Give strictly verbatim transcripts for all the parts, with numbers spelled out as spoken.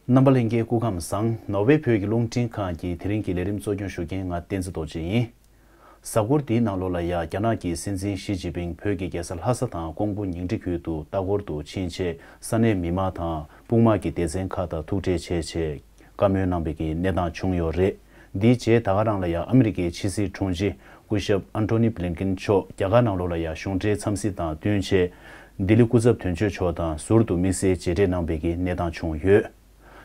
རྣམ་པ་ལྷན་རྒྱས་སྐུ་ཁམས་བཟང་། ནོར་ཝེ་བོད་ཀྱི་རླུང་འཕྲིན་ཁང་གི་དེ་རིང་གི་ལས་རིམ་གཙོ་སྐྱོང་ཞུ་མཁན་ང་བསྟན་འཛིན་རྡོ་རྗེ་ཡིན། གཟའ་འཁོར་འདིའི་ནང་ལོགས་ལ་ཡ་རྒྱ་ནག་གི་སྲིད་འཛིན་ཞི་ཅིན་ཕིང་བོད་ཀྱི་རྒྱལ་ས་ལྷ་ས་དང་ཀོང་པོ་ཉིང་ཁྲི་ཁུལ་དུ་ལྟ་སྐོར་དུ་ཕྱིན་རྗེས་ས་གནས་མི་མང་དང་དཔུང་དམག་གི་སྡེ་ཚན་ཁག་དང་ཐུག་འཕྲད་བྱས་རྗེས་བཀའ་མོལ་གནང་བའི་གི་གནས་སྟངས་བྱུང་ཡོད་རེད། འདིའི་རྗེས་ད་ག་རང་ལ་ཡ་ཨ་མི་རི་ཀའི་ཕྱི་སྲིད་དྲུང་ཆེ་སྐུ་ཞབས་ཨན་ཐོ་ནི་བྷི་ལིན་ཀིན་མཆོག་རྒྱ་གར་ནང་ལོགས་ལ་ཡ་གཞུང་འབྲེལ་འཚམས་གཟིགས་དང་བསྟུན་རྗེས་ལྡི་ལི་སྐུ་ཚབ་དོན་གཅོད་མཆོག་དང་ཟུར་དུ་དམིགས་བསལ་མཇལ་འཕྲད་གནང་བའི་གི་གནས་སྟངས་བྱུང་ཡོད།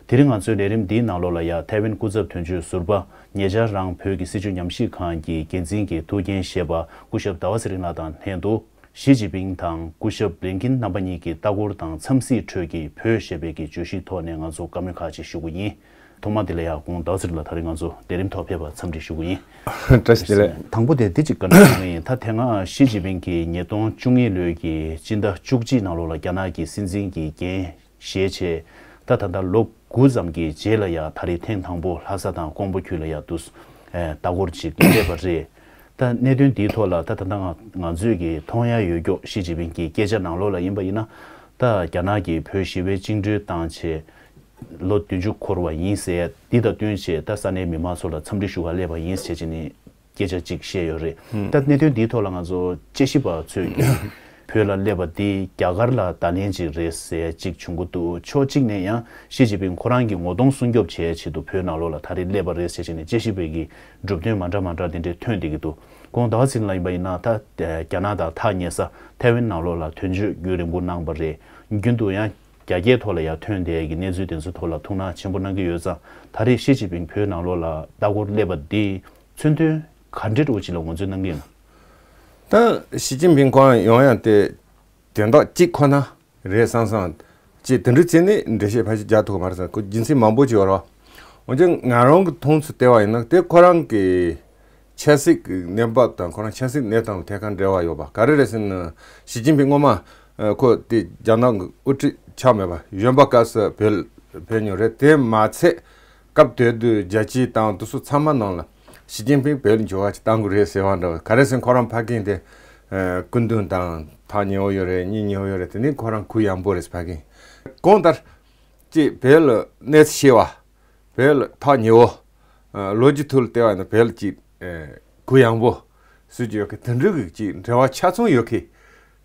དེ་རིང་ང་ཚོའི་ལས་རིམ་འདིའི་ནང་ལོགས་ལ་ཡ་ཐའེ་ཝན་སྐུ་ཚབ་དོན་གཅོད་ཟུར་པ་ཉེ་ཆར་རང་བོད་ཀྱི་སྲིད་བྱུས་ཉམས་ཞིབ་ཁང་གི་འགན་འཛིན་གྱི་ཐུགས་འགན་བཞེས་པ་སྐུ་ཞབས་ཟླ་བ་ཚེ་རིང་ལགས་དང་ལྷན་དུ་ཞི་ཅིན་ཕིང་དང་སྐུ་ཞབས་བྷི་ལིན་ཀིན་རྣམ་པ་གཉིས་ཀྱི་ལྟ་སྐོར་དང་འཚམས་གཟིགས་ཁྲོད་ཀྱི་བོད་ཞེས་པའི་གི་བརྗོད་གཞིའི་ཐོག་ནས་ང་ཚོ་བཀའ་མོལ་ཁག་ཅིག་ཞུ་གི་ཡིན། ཐོག་མ་དེ་ལ་ཡ་ཁོང་ཟླ་བ་ཚེ་རིང་ལགས་ད་རིང་ང་ཚོ་ལས་རིམ་ཐོག་ཕེབས་པར་འཚམས་འདྲི་ཞུ་གི་ཡིན། བཀྲ་ཤིས་བདེ་ལེགས། དང་པོ་དེ་འདི་གཅིག་བཀའ་འདྲི་ཞུ་གི་ཡིན། ད་དེ་སྔ་ཞི་ཅིན་ཕིང་གིས་ཉིས་སྟོང་བཅུ་གཉིས་ལོའི་གི་སྤྱི་ཟླ་བཅུ་གཅིག་ནང་ལོགས་ལ་རྒྱ་ནག་གི་སྲིད་འཛིན་གྱི་འགན་བཞེས་བྱས། ད་ད་ལྟ་ལོ་དགུ་ཙམ་གྱི་རྗེས་ལ་ཡ་ད་རེས་ཐེངས་དང་པོ་ལྷ་ས་དང་ཀོང་པོ་ཁུལ་ལ་ཡ་དུ་ལྟ་སྐོར་ཅིག་སླེབས་པ་རེད། ད་གནད་དོན་འདིའི་ཐོག་ལ་ད་ད་ལྟ་ང་ང་ཚོས་ཀྱི་མཐོང་ཡ་ཡོད་ཀྱོག་ཞི་ཅིན་ཕིང་གི་སྐད་ཆ་ནང་ལོགས་ལ་ཡིན་པ་ཡིན་ན། ད་རྒྱ་ནག་གིས་བོད་ཞི་བའི་བཅིངས་འགྲོལ་བཏང་བྱས་ལོ་བདུན་ཅུ་འཁོར་བ་ཡིན་ཟེར་འདི་དང་བསྟུན་བྱས་ད་ས་གནས་མི་མང་ཚོ་ལ་འཚམས་འདྲི་ཞུ་གར་སླེབས་པ་ཡིན་ཟེར་བྱས་ནས། སྐད་ཆ་གཅིག་བཤད་ཡོད་རེད། ད་གནད་དོན་འདིའི་ཐོག་ལ་ང་ཚོ་དཔྱད་ཞིབ་པ་ཚོས་ཀྱིས་བོད་ལ་སླེབས་པ་འདི་རྒྱ་གར་ལ་བརྡ་ལན་ཅིག་རེད་ཟེར་ཅིག་བྱུང་གི་འདུག་ཕྱོགས་གཅིག་ནས་ཡང་ཞི་ཅིན་ཕིང་ཁོ་རང་གི་ངོ་གདོང་སྲུང་སྐྱོབ་བྱེད་ཆེད་དུ་བོད་ནང་ལོགས་ལ་ད་རེས་སླེབས་པ་རེད་ཟེར་བྱས་ནས་དཔྱད་ཞིབ་པའི་གི་གྲུབ་དོན་མ་འདྲ་མ་འདྲ་དེ་འདྲས་ཐོན་བསྡད་ཀྱི་འདུག་ཁོང་ཟླ་བ་ཚེ་རིང་ལགས་ཡིན་པ་ཡིན་ན་ད་རྒྱ་ནག་དང་ཐག་ཉེ་ས་ཐའེ་ཝན་ནང་ལོགས་ལ་དོན་གཅོད་རྒྱུན་རིང་པོ་གནང་པ་རེད། རྒྱུན་དུ་ཡང་རྒྱ་སྐད་ཐོག་ལ་ཡང་ཐོན་བསྡད་ཀྱི་གནས་ཚུལ་དེ་ཚོའི་ཐོག་ལ་ཐུགས་སྣང་ཆེན་པོ་གནང་གི་ཡོད་ཙང་ད་རེས་ཞི་ཅིན་ཕིང་བོད་ནང་ལོགས་ལ་ལྟ་སྐོར་སླེབས་པ་འདི། མཚོན་དོན་ག་འདྲའི་འདྲ་བོ་ཅིག་ལ་ངོས་འཛིན་གནང་གི་ཡོད་ན། ད་ཞི་ཅིན་ཕིང་ཁོང་ཡོང་ཡ་དེ་དོན་དག་གཅིག་ཁོ་ན་རེད་བསམ་བསམ་ཅིག་དེ་འདྲའི་བྱས་ནས་འགྲེལ་བཤད་ཕལ་ཆེར་རྒྱག་ཐུབ་ཀྱི་མ་རེད་བསམ། ཁོ་རྒྱུ་མཚན་མང་པོ་ཅིག་ཡོད་རེད། འོན་ཀྱང་ང་རང་གི་མཐོང་ཚུལ་བལྟས་པ་ཡིན་ན་དེ་ཁོ་རང་གི་ཆབ་སྲིད་ཀྱི་གནས་བབ་དང་ཁོ་རང་ཆབ་སྲིད་གནས་སྟངས་ལ་ཐད་ཀར་འབྲེལ་བ་ཡོད་པ་ག་རེ་རེད་ཟེར་ན། ཞི་ཅིན་ཕིང་སྔོན་མ་ཁོ་དེ་རྒྱ་ནག་གི་དབུ་ཁྲིད་ཆགས་མེད་པ་གཞོན་པ་སྐབས་སུ་བོད་ཕེབས་མྱོང་རེད། དེ་མ་ཚད། སྐབས་དེ་དུས་རྒྱལ་སྤྱི་དང་དེ་ཚོ་ཚང་མ་ནང་ལ་ཞི་ཅིན་ཕིང་བོད་ལ་འབྱོར་བ་ཅིག་བཏང་དགོས་རེད་ཟེར་བ་འདྲ་བ་ག་རེ་ཟེར་ཁོ་རང་ཕ་གིན་དེ་སྐུ་མདུན་དང་ཐག་ཉེ་བོ་ཡོད་རེད། གཉེན་ཉེ་བོ་ཡོད་རེད། དེ་ནི་ཁོ་རང་གུ་ཡངས་པོ་རེད་ཕ་གིན། གང་ལྟར་ཅིག་བོད་ལ་གནས་ཚུལ་ཤེས་པ། བོད་ལ་ཐག་ཉེ་བོ། ལོ་རྒྱུས་ཐོག་ལ་བལྟས་པ་ཡིན་ན་བོད་ལ་ཅིག་གུ་ཡངས་པོ། སྲིད་ཇུས་ཡོད་མཁན་དེ་འདྲ་གི་ཅིག་འབྲེལ་བ་ཆ་ཚང་ཡོད་མཁན།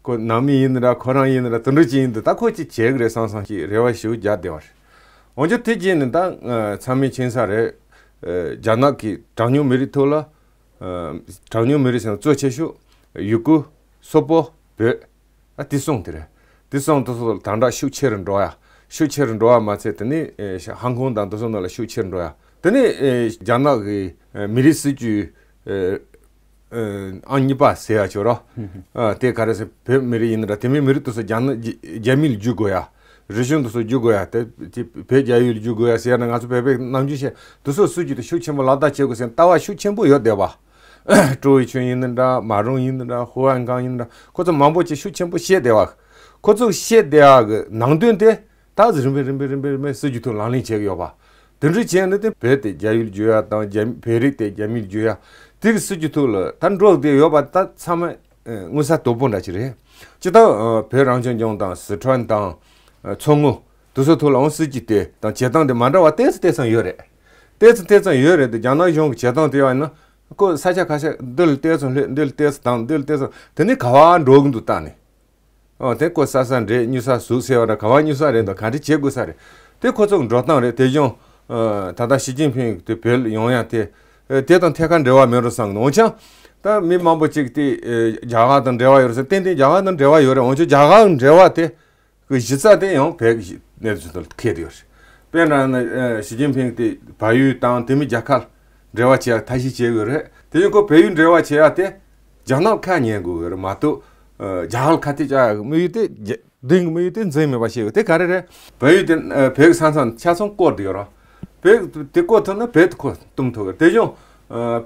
ཁོ་ནང་མི་ཡིན་ན་འདྲ་ཁོ་རང་ཡིན་ན་འདྲ་དེ་འདྲ་ཅིག་ཡིན་དུས་ད་ཁོ་ཅིག་བྱེད་གི་རེད་བསམ་བསམ་ཅིག་རེ་བ་ཞེ་པོ་རྒྱག་བསྡད་པ་རེད། འོན་ཀྱང་དེ་རྗེས་ནས་ད་ཚང་མས་མཁྱེན་ས་རེད། རྒྱ་ནག་གི་གྲངས་ཉུང་མི་རིགས་ཐོག་ལ། གྲངས་ཉུང་མི་རིགས་ཟེར་ན་གཙོ་ཆེ་ཤོས་ཡུ་གུར། སོག་པོ། བོད། ཨ་དེ་གསུམ་དེ་རེད། དེ་གསུམ་དེ་ཚོ་དང་སྦྲགས་ཤུགས་ཆེ་རུ་འགྲོ་ཡ། ཤུགས་ཆེ་རུ་འགྲོ་བ་མ་ཚད་དེ་ནི་ཧང་ཀོང་དང་དེ་ཚོ་ནང་ལ་ཤུགས་ཆེ་རུ་འགྲོ་ཡ། དེ་ནི་རྒྱ་ནག་གི་མི་རིགས་སྲིད་ཇུས་ཨང་གཉིས་པ་ཟེར་ཡ་ཆོག་ར། དེ་ག་རེ་ཟེར་བོད་མི་རིགས་ཡིན་ན་འདྲ་དེ་མིན་མི་རིགས་དེ་ཚོ་རྒྱ་ནག་རྒྱ་མི་ལ་བསྒྱུར་དགོས་ཡ། རིག་གཞུང་དེ་ཚོ་བསྒྱུར་དགོས་ཡ། དེ་བོད་རྒྱ་ཡུལ་ལ་བསྒྱུར་དགོས་ཡ་ཟེར་ཡ་ན་ང་ཚོ་བོད་པའི་ནམ་རྒྱུན་བཤད་དེ་ཚོ་སྲིད་ཇུས་དེ་ཤུགས་ཆེན་པོ་ལག་བསྟར་བྱེད་དགོས་ཟེར་ལྟ་བ་ཤུགས་ཆེན་པོ་ཡོད་བསྡད་པ། ཀྲོའུ་ཝེ་ཆུན་ཡིན་ན་འདྲ། མ་རུང་ཡིན་ན་འདྲ། ཧུའུ་ཨན་ཀང་ཡིན་ན་འདྲ། ཁོ་ཚོ་མང་པོ་ཅིག་ཤུགས་ཆེན་པོ་བཤད་བསྡད་པ། ཁོ་ཚོ་བཤད་བསྡད་ཡག་གི་ནང་དོན་དེ་ད་རིམ་པས་རིམ་པས་རིམ་པས་རིམ་པས་སྲིད་ཇུས་ཐོག་ལག་ལེན་བྱེད་ཀྱི་ཡོད་པ། དེ་འདྲ་བྱས་ན་དེ་བོད་དེ་རྒྱ་ཡུལ་བསྒྱུར་ཡག་དང་རྒྱ་བོད་རིགས་དེ་རྒྱ་མིར་བསྒྱུར་ཡག་དེ་གི་སྲིད་ཇུས་ཐོག་ལ་ད་འགྲོ་བསྡད་ཡོད་པ་ད་ཚང་མ་མངོན་གསལ་དོད་པོ་འདྲ་ཅིག་རེད། སྤྱིར་བཏང་བོད་རང་སྐྱོང་ལྗོངས་དང་སི་ཁྲོན་དང་མཚོ་སྔོན་དེ་ཚོ་ཐོག་ལའང་སྲིད་ཇུས་དེ་དང་བྱེད་སྟངས་དེ་མ་འདྲ་བ་ཏོག་ཙམ་ཏོག་ཙམ་ཡོད་རེད། ཏོག་ཙམ་ཏོག་ཙམ་ཡོད་རེད་དེ་རྒྱ་ནག་གཞུང་གི་བྱེད་སྟངས་དེ་ཡང་ཡིན་ན། ཁོ་ས་ཆ་ཁ་ཤས་འདི་ལ་ཏོག་ཙམ་སླེབས། འདི་ལ་ཏོག་ཙམ་དང་། འདི་ལ་ཏོག་ཙམ། དེ་ནས་ག་བ་འགྲོ་གི་འདུག་ལྟ་ནས། ཨོ་དེ་ཁོ་ས་ས་འདྲེ་སྨྱུག་ས་ཟུག་ཟེར་བ་འདྲ་ག་བ་སྨྱུག་ས་རེད་འདུག་ག་འདྲ་བྱེད་དགོས་ས་རེད། དེ་ཁོ་ཚོ་འགྲོ་སྟངས་རེད། དེ་བཞིན་ད་ལྟ་ཞི་ཅིན་ཕིང་དེ་བོད་ལ་ཡོང་ཡ་དེ་དེ་དང་ཐད་ཀར་འབྲེལ་བ་མེད་འགྲོ་བསམ་གི་འདུག་འོན་ཀྱང་ད་མི་མང་པོ་ཅིག་དེ་རྒྱ་གར་དང་འབྲེལ་བ་ཡོད་རེད་ཟེར། ཏན་ཏན་རྒྱ་གར་དང་འབྲེལ་བ་ཡོད་རེད། འོན་ཀྱང་རྒྱ་གར་འབྲེལ་བ་དེ། གི་གཞི་རྩ་དེ་ཡང་བོད་ཀྱི་གནས་ཚུལ་དང་འཁེལ་བསྡད་ཡོད་རེད། དཔེར་ན་ཞི་ཅིན་ཕིང་དེ་བལ་ཡུལ་དང་དེ་མིན་རྒྱལ་ཁབ་འབྲེལ་བ་བྱེད་ཡག་ཐབས་ཤེས་བྱེད་དགོས་རེད། དེ་བཞིན་ཁོ་བལ་ཡུལ་འབྲེལ་བ་བྱེད་ཡག་དེ་རྒྱ་ནག་ཁ་ཉན་དགོས་རེད་མ་གཏོགས་རྒྱ་གར་ཁ་གཏད་བཅག་ཡག་དམིགས་ཡུལ་དེ་རྒྱ་དེང་གི་དམིགས་ཡུལ་དེ་འཛིན་མེད་པ་བྱེད་དགོས། དེ་ག་རེ་རེད། བལ་ཡུལ་དེ་བོད་ཀྱི་ས་མཚམས་ཆ་ཚང་བསྐོར་བསྡད་ཡོད་རེད། བོད་དེ་བསྐོར་ཐུབ་ན་བོད་དེ་ཁོ་གཏུམ་ཐུབ་ཀྱི་རེད། དེ་བཞིན་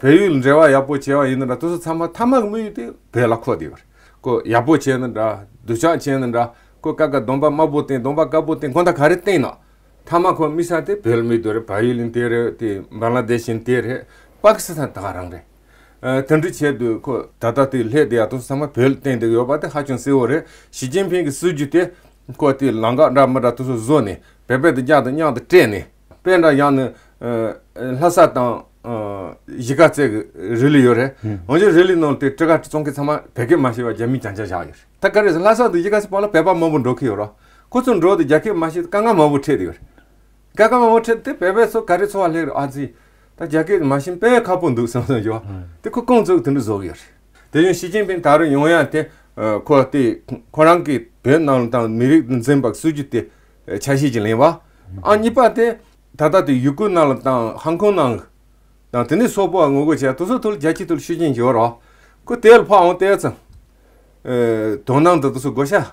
བལ་ཡུལ་འབྲེལ་བ་ཡག་པོ་བྱེད་པ་ཡིན་ན་འདྲ་དེ་ཚོ་ཚང་མ་མཐའ་མ་གི་དམིགས་ཡུལ་དེ་བོད་ལ་འཁོར་བསྡད་ཡོད་རེད། ཁོ་ཡག་པོ་བྱས་ན་འདྲ། སྡུག་ཅག་བྱས་ན་འདྲ། ཁོ་ཀ་ཀ་གདོང་པ་དམར་པོ་བསྟན། གདོང་པ་དཀར་པོ་བསྟན། ཁོ་ད་ག་རེ་བསྟན་ན། མཐའ་མ་ཁོ་དམིགས་ས་དེ་བོད་ལ་དམིགས་བསྡད་རེད། བལ་ཡུལ་ཡིན་དེ་རེད། དེ་བང་ལ་དེཤ་ཡིན་དེ་རེད། པ་ཀི་སི་ཐན་ད་ག་རང་རེད། ཨ་དེ་འདྲ་བྱས་དུས་ཁོ་ད་ལྟ་དེ་སླེབས་བསྡད་ཡག་དེ་ཚང་མ་བོད་ལ་བརྟེན་བསྡད་ཡོད་པ་དེ་ཧ་ཅང་གསལ་བོ་རེད། ཞི་ཅིན་ཕིང་གི་སྲིད་ཇུས་དེ་ ཁོ་དེ་ལམ་ཁ་འདྲ་མི་འདྲ་དེ་ཚོ་བཟོས་ནས་བོད་པའི་དེ་རྒྱ་དང་མཉམ་དུ་སྤྲད་ནས་དཔེ་འདྲ་ཡང་ནི་ལྷ་ས་དང་གཞིས་ཀ་རྩེ་གི་རི་ལི་ཡོད་རེད། འོན་ཀྱང་རི་ལི་ནང་དེ་སྤྲི་དཀར་བཙོང་མཁན་ཚང་མ་བོད་སྐད་མ་ཤེས་པ་རྒྱ་མི་རྐྱང་རྐྱང་བཞག་ཡོད་རེད། ད་ག་རེ་ཟེར་ལྷ་ས་དང་གཞིས་ཀ་རྩེ་བར་ལ་བོད་པ་མང་པོ་འགྲོ་གི་ཡོད་རེད། ཁོ་ཚོ་འགྲོ་དུས་རྒྱ་སྐད་མ་ཤེས་དཀའ་ངལ་མང་པོ་འཕྲད་དེ་ཡོད་རེད། སྐད་ཀ་མང་པོ་ཁྲིད་དེ་བོད་པའི་ཚོ་ག་རེ་འཚོ་བ་སླེབས་རེད། ཨ་ཙི། ད་རྒྱ་སྐད་མ་ཤེས་དཔེ་ཁག་པོ་འདུག་བསམ་བསམ་ཡོད། དེ་ཁོ་རྐང་བཙུགས་དེ་འདྲ་བཟོ་གི་ཡོད་རེད། དེ་བཞིན་ཞི་ཅིན་ཕིང་ད་རུང་ཡོང་ཡ་དེ་ཁོ་དེ་ཁོ་རང་གི་བོད་ནང་ལ་དང་མི་རིགས་འཛིན་པ་སྲིད་ཇུས་དེ་ཆ་ཤས་ཀྱི་ལེན་པ། ཨ་གཉིས་པ་དེ་ད་ལྟ་དེ་ཡུ་གུར་ནང་ལ་དང་ཧང་ཀོང་ནང་དང་དེ་ནས་སོག་པོ་ངོ་རྒོལ་བྱས་དེ་ཚོ་ཐོག་ལ་རྒྱལ་སྤྱིའི་ཐོག་ལ་ཤུགས་རྐྱེན་ཡོད་རོགས། ཁོ་དེ་ལ་ཕར་འོང་བལྟས་ཙང་། དོ་སྣང་དང་དེ་ཚོ་བགོ་བཤའ་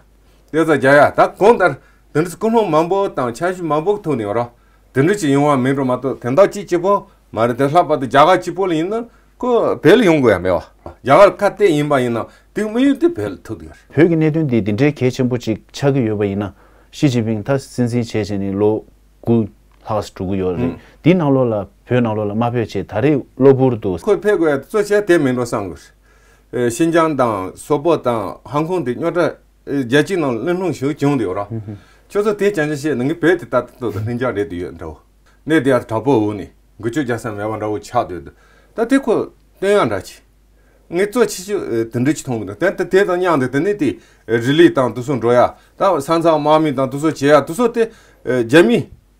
དེ་ཚོ་རྒྱག་ཡ། ད་གང་ལྟར་དེ་འདྲ་ཀུན་སློང་མང་པོ་དང་འཆར་གཞི་མང་པོ་གི་ཐོག་ནས་ཡོད་ར། དེ་འདྲ་ཅིག་ཡོང་བ་མིན་འགྲོ་མ་གཏོགས་དོན་དག་གཅིག་གཅིག་པོ་མ་རེད། དེ་ལྷག་པར་དུ་རྒྱ་གར་གཅིག་པོ་ལ་ཡིན་ན་ཁོ་བོད་ལ་ཡོང་དགོས་ཡ་མེད་བ། རྒྱ་གར་ཁ་གཏད་ཡིན་པ་ཡིན་ན་དེ་དམིགས་ཡུལ་དེ་བོད་ལ་ཐུག་གི་ཡོད་རེད། བོད་ཀྱི་གནད་དོན་འདི་འདི་འདྲའི་གལ་ཆེན་པོ་ཅིག་ཆགས་ཀྱི་ཡོད་པ་ཡིན་ན། ཞི་ཅིན་ཕིང་ད་སྲིད་འཛིན་བྱས་བྱས་ནས་ལོ་དགུ་ལྷག་འགྲོ་གི་ཡོད་རེད། འདིའི་ནང་ལོགས་ལ་བོད་ནང་ལོགས་ལ་མ་ཕེབས་བྱས་ད་རེས་གློ་བུར་དུ་ཁོས་ཕེབས་དགོས་ཡ་གཙོ་ཆེ་དེ་མིན་འགྲོ་བསམ་གི་རེད། ཨེ་ཤིན་ཅང་དང་སོག་པོ་དང་ཧང་ཀོང་དེ་རྙོག་དྲ་ཨེ་རྒྱལ་སྤྱིའི་ནང་གླེང་སློང་ཞིག་བྱུང་བསྡད་ཡོད་ར། ཁྱོད་ཚོ་དེ་ཅང་ཅང་བཤད་ན་ངས་བོད་དེ་ལྟ་ལྟ་ལྟ་ལྷིང་འཇགས་རེད་དུ་ཡོད་འདྲ་བོ། གནས་དེ་ཡར་དྲག་པོ་འོག་ནས་འགུལ་སྐྱོད་རྒྱག་ས་མེད་པ་འདྲ་བོ་ཆགས་སྡོད་འདུག་ད་དེ་ཁོ་སྟོན་ཡག་འདྲ་ཅིག་ངས་གཙོ་ཆེ་ཤོས་ཨེ་དེ་འདྲ་ཅིག་མཐོང་གི་འདུག་དེ་དེ་དང་མཉམ་དུ་དེ་ནས་དེ་རི་ལི་དང་དེ་ཚོ་འགྲོ་ཡ། ད་ས་མཚམས་དམག་མི་དང་དེ་ཚོ་བྱེད་ཡ་དེ་ཚོ་དེ་ཨེ་རྒྱ་མི་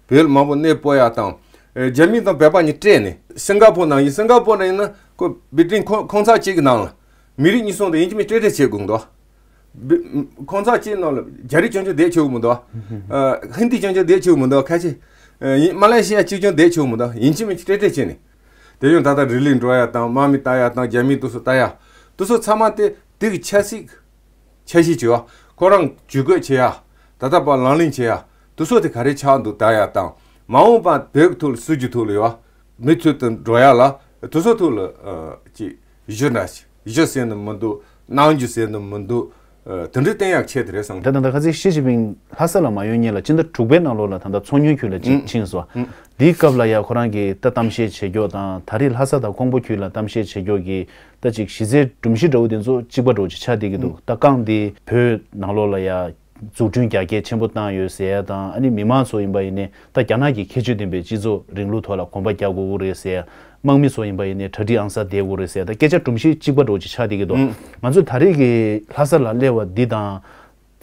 བོད་ལ་མང་པོ་གནས་སྤོ་ཡ་དང་། ཨེ་རྒྱ་མི་དང་བོད་པ་གཉིས་སྤྲད་ནས་སིང་ག་པོར་ནང་ཡིན། སིང་ག་པོར་ནང་ཡིན་ན་ཁོ་བི་ལྡིང་ཁང་ཁང་ཚན་གཅིག་གི་ནང་ལ་མི་རིགས་གཉིས་གསུམ་དང་ཡིན་གཅིག་མིན་གཅིག་སྤྲེལ་སྤྲེལ་བྱེད་དགོས་འདུག་བི་ཁང་ཚན་གཅིག་ནང་ལ་རྒྱ་རིགས་ཅང་ཅང་བསྡད་ཆོག་གི་མི་འདུག་ཨ་ཧིན་དི་ཅང་ཅང་བསྡད་ཆོག་གི་མི་འདུག་ཁ་ཆེ། ཨེ་ཡིན་མ་ལེ་ཤི་ཡ་གཅིག་ཀྱང་བསྡད་ཆོག་གི་མི་འདུག་ཡིན་གཅིག་མིན་གཅིག་སྤྲེལ་སྤྲེལ་བྱས་ནས། དེ་བཞིན་ད་ལྟ་རི་ལི་འགྲོ་ཡ་དང་དམག་མི་ལྟ་ཡ་དང་རྒྱ་མི་དེ་ཚོ་ལྟ་ཡ། དེ་ཚོ་ཚང་མ་དེ་དེ་གི་ཆབ་སྲིད་འཆར་གཞི་བྱེད་པ། ཁོ་རང་ཇུས་འགོད་བྱེད་ཡ། ད་ལྟ་བར་ལག་ལེན་བྱེད་ཡ། དེ་ཚོ་དེ་ག་རེ་ཆགས་འདུག་ལྟ་ཡ་དང་། མ་འོངས་པ་བོད་ཀྱི་ཐོག་ལ་སྲིད་ཇུས་ཐོག་ལ་ཡོད་པ། མི་ཚོའི་དུ་འགྲོ་ཡ་ལ་དེ་ཚོ་ཐོག་ལ་ཨ་ཅིག་གཞི་འདྲ་ཞིག་གཞི་ཟེར་ནི་མི་འདུག་གནང་རྒྱུ་ཟེར་ནི་མི་འདུག་ཨ་དེ་འདྲའི་བསྟན་ཡག་ཆེད་དུ་རེད་བསམ་གི། ད་ད་ད་ཁ་སང་ཞི་ཅིན་ཕིང་ལྷ་ས་ལ་མ་ཡོང་སྔོན་ལ་སྤྱི་ཟླ་དྲུག་པའི་ནང་ལོགས་ལ་ད་ལྟ་ཚོགས་ཉུལ་ཁུལ་ལ་ཅིག་ཕྱིན་སོང་། དེའི་སྐབས་ལ་ཡ་ཁོ་རང་གིས་ད་གཏམ་བཤད་བྱེད་རྒྱུ་དང་ད་རེས་ལྷ་ས་དང་ཀོང་པོ་ཁུལ་ལ་གཏམ་བཤད་བྱེད་རྒྱུ་གི་ད་ཅིག་གཞི་རྩའི་སྒྲོམ་གཞི་འདྲ་བོ་དེ་ཚོ་གཅིག་པ་འདྲ་བོ་ཅིག་ཆགས་བསྡད་ཀྱི་འདུག་ད་རྐང་དེ་བོད་ནང་ལོགས་ལ་ཡ་འཛུགས་སྐྲུན་རྒྱ་སྐྱེད་ཆེན་པོ་བཏང་ཡོད་ཟེར་ཡ་དང་། ཨ་ནི་མི་མང་ཚོ་ཡིན་པ་ཡིན་ནའི་ད་རྒྱ་ནག་གི་ཁྱད་ཆོས་ལྡན་པའི་སྤྱི་ཚོགས་རིང་ལུགས་ཐོག་ལ་གོམ་པ་རྒྱག་དགོས་ཀྱི་རེད་ཟེར་ཡ། དམག་མི་ཚོ་ཡིན་པ་ཡིན་ནའི་གྲ་སྒྲིག་ཨང་གསར་བསྡད་དགོས་རེད་ཟེར་ཡ། ད་སྐད་ཆ་སྒྲོམ་གཞི་གཅིག་པ་འདྲ་བོ་ཅིག་ཆགས་བསྡད་ཀྱི་འདུག་ང་ཚོས་ད་རེས་ཀྱི་ལྷ་ས་ལ་སླེབས་པ་འདི་དང་།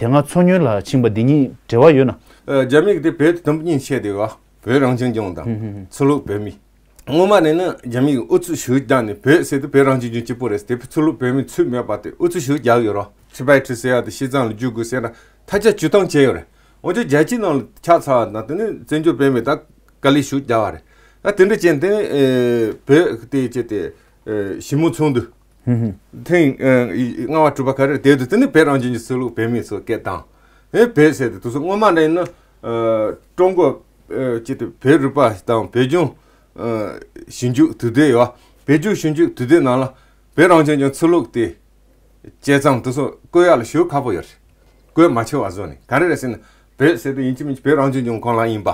དེ་སྔ་ཚོགས་ཉུལ་ལ་ཕྱིན་པ་འདི་གཉིས་འབྲེལ་བ་ཡོད་ན། ཨ་རྒྱ་མི་གིས་དེ་བོད་དུ་དུམ་བུ་གཉིས་ཕྱེ་བསྡད་ཡོད། བོད་རང་སྐྱོང་ལྗོངས་དང་། ཨ་ཚུར་ལོག་བོད་མི། སྔོན་མ་ནས་ནི་རྒྱ་མི་གིས་ཨུ་ཚུགས་ཞེ་པོ་བརྒྱབ་ནས་བོད་ཟེར་དུས་བོད་རང་སྐྱོང་ལྗོངས་གཅིག་པོ་རེད་ཟེར། དེ་ཚུར་ལོག་བོད་མི་ཚུར་མེད་པ་དེ་ཨུ་ཚུགས་ཞེ་པོ་རྒྱག་ཡོད་རོ། ཁྲི་པའི་ཁྲི་ཟེར་ཡ་དེ་ཤི་ཙང་ལ་བསྒྱུར་དགོས་ཟེར་ན་ཐ་ཆད་ཇུས་གཏོང་བྱས་ཡོད་རེད། འོན་ཀྱང་རྒྱལ་སྤྱིའི་ནང་ལ་ཆགས་ཚར་བ་དང་དེ་ནི་བཙན་བྱོལ་བོད་མི་ད་དཀའ་ལས་ཞེ་པོ་རྒྱག་པ་རེད། ད་དེ་འདྲ་བྱས་དེ་ནི་ཨེ་བོད་དེ་བྱས་ཏེ་ཨེ་ཞི་མོལ་ཚོགས་འདུ། ཐེངས་ཨ་ལྔ་པ་དྲུག་པ་ག་རེ་དེ་དུས་དེ་ནི་བོད་རང་སྐྱོང་ལྗོངས་ཚུར་ལོག་བོད་མི་ཚོ་སྐད་བཏང་། ཨེ་བོད་ཟེར་དུས་དེ་ཚོ་སྔོན་མ་འདྲ་ཡིན་ན་ཨ་ཀྲུང་གོ་ཨེ་ཅི་དེ་བོད་རིག་པ་དང་བོད་ལྗོངས་ཨ་ཞིབ་འཇུག་དུས་དེབ་ཡོད། བོད་ལྗོངས་ཞིབ་འཇུག་དུས་དེབ་ནང་ལ་བོད་རང་སྐྱོང་ལྗོངས་ཚུར་ལོག་དེ་བྱས་ཙང་དེ་ཚོ་བཀོད་ཡག་ལ་ཞེ་པོ་ཁག་པོ་ཡོད་རེད། བཀོད་མ་ཆོག་པ་བཟོ་ནས་ག་རེ་རེད་ཟེར་ན་བོད་ཟེར་དུས་ཡིན་གཅིག་མིན་གཅིག་བོད་རང་སྐྱོང་ལྗོངས་ཁོངས་ལ་ཡིན་པ།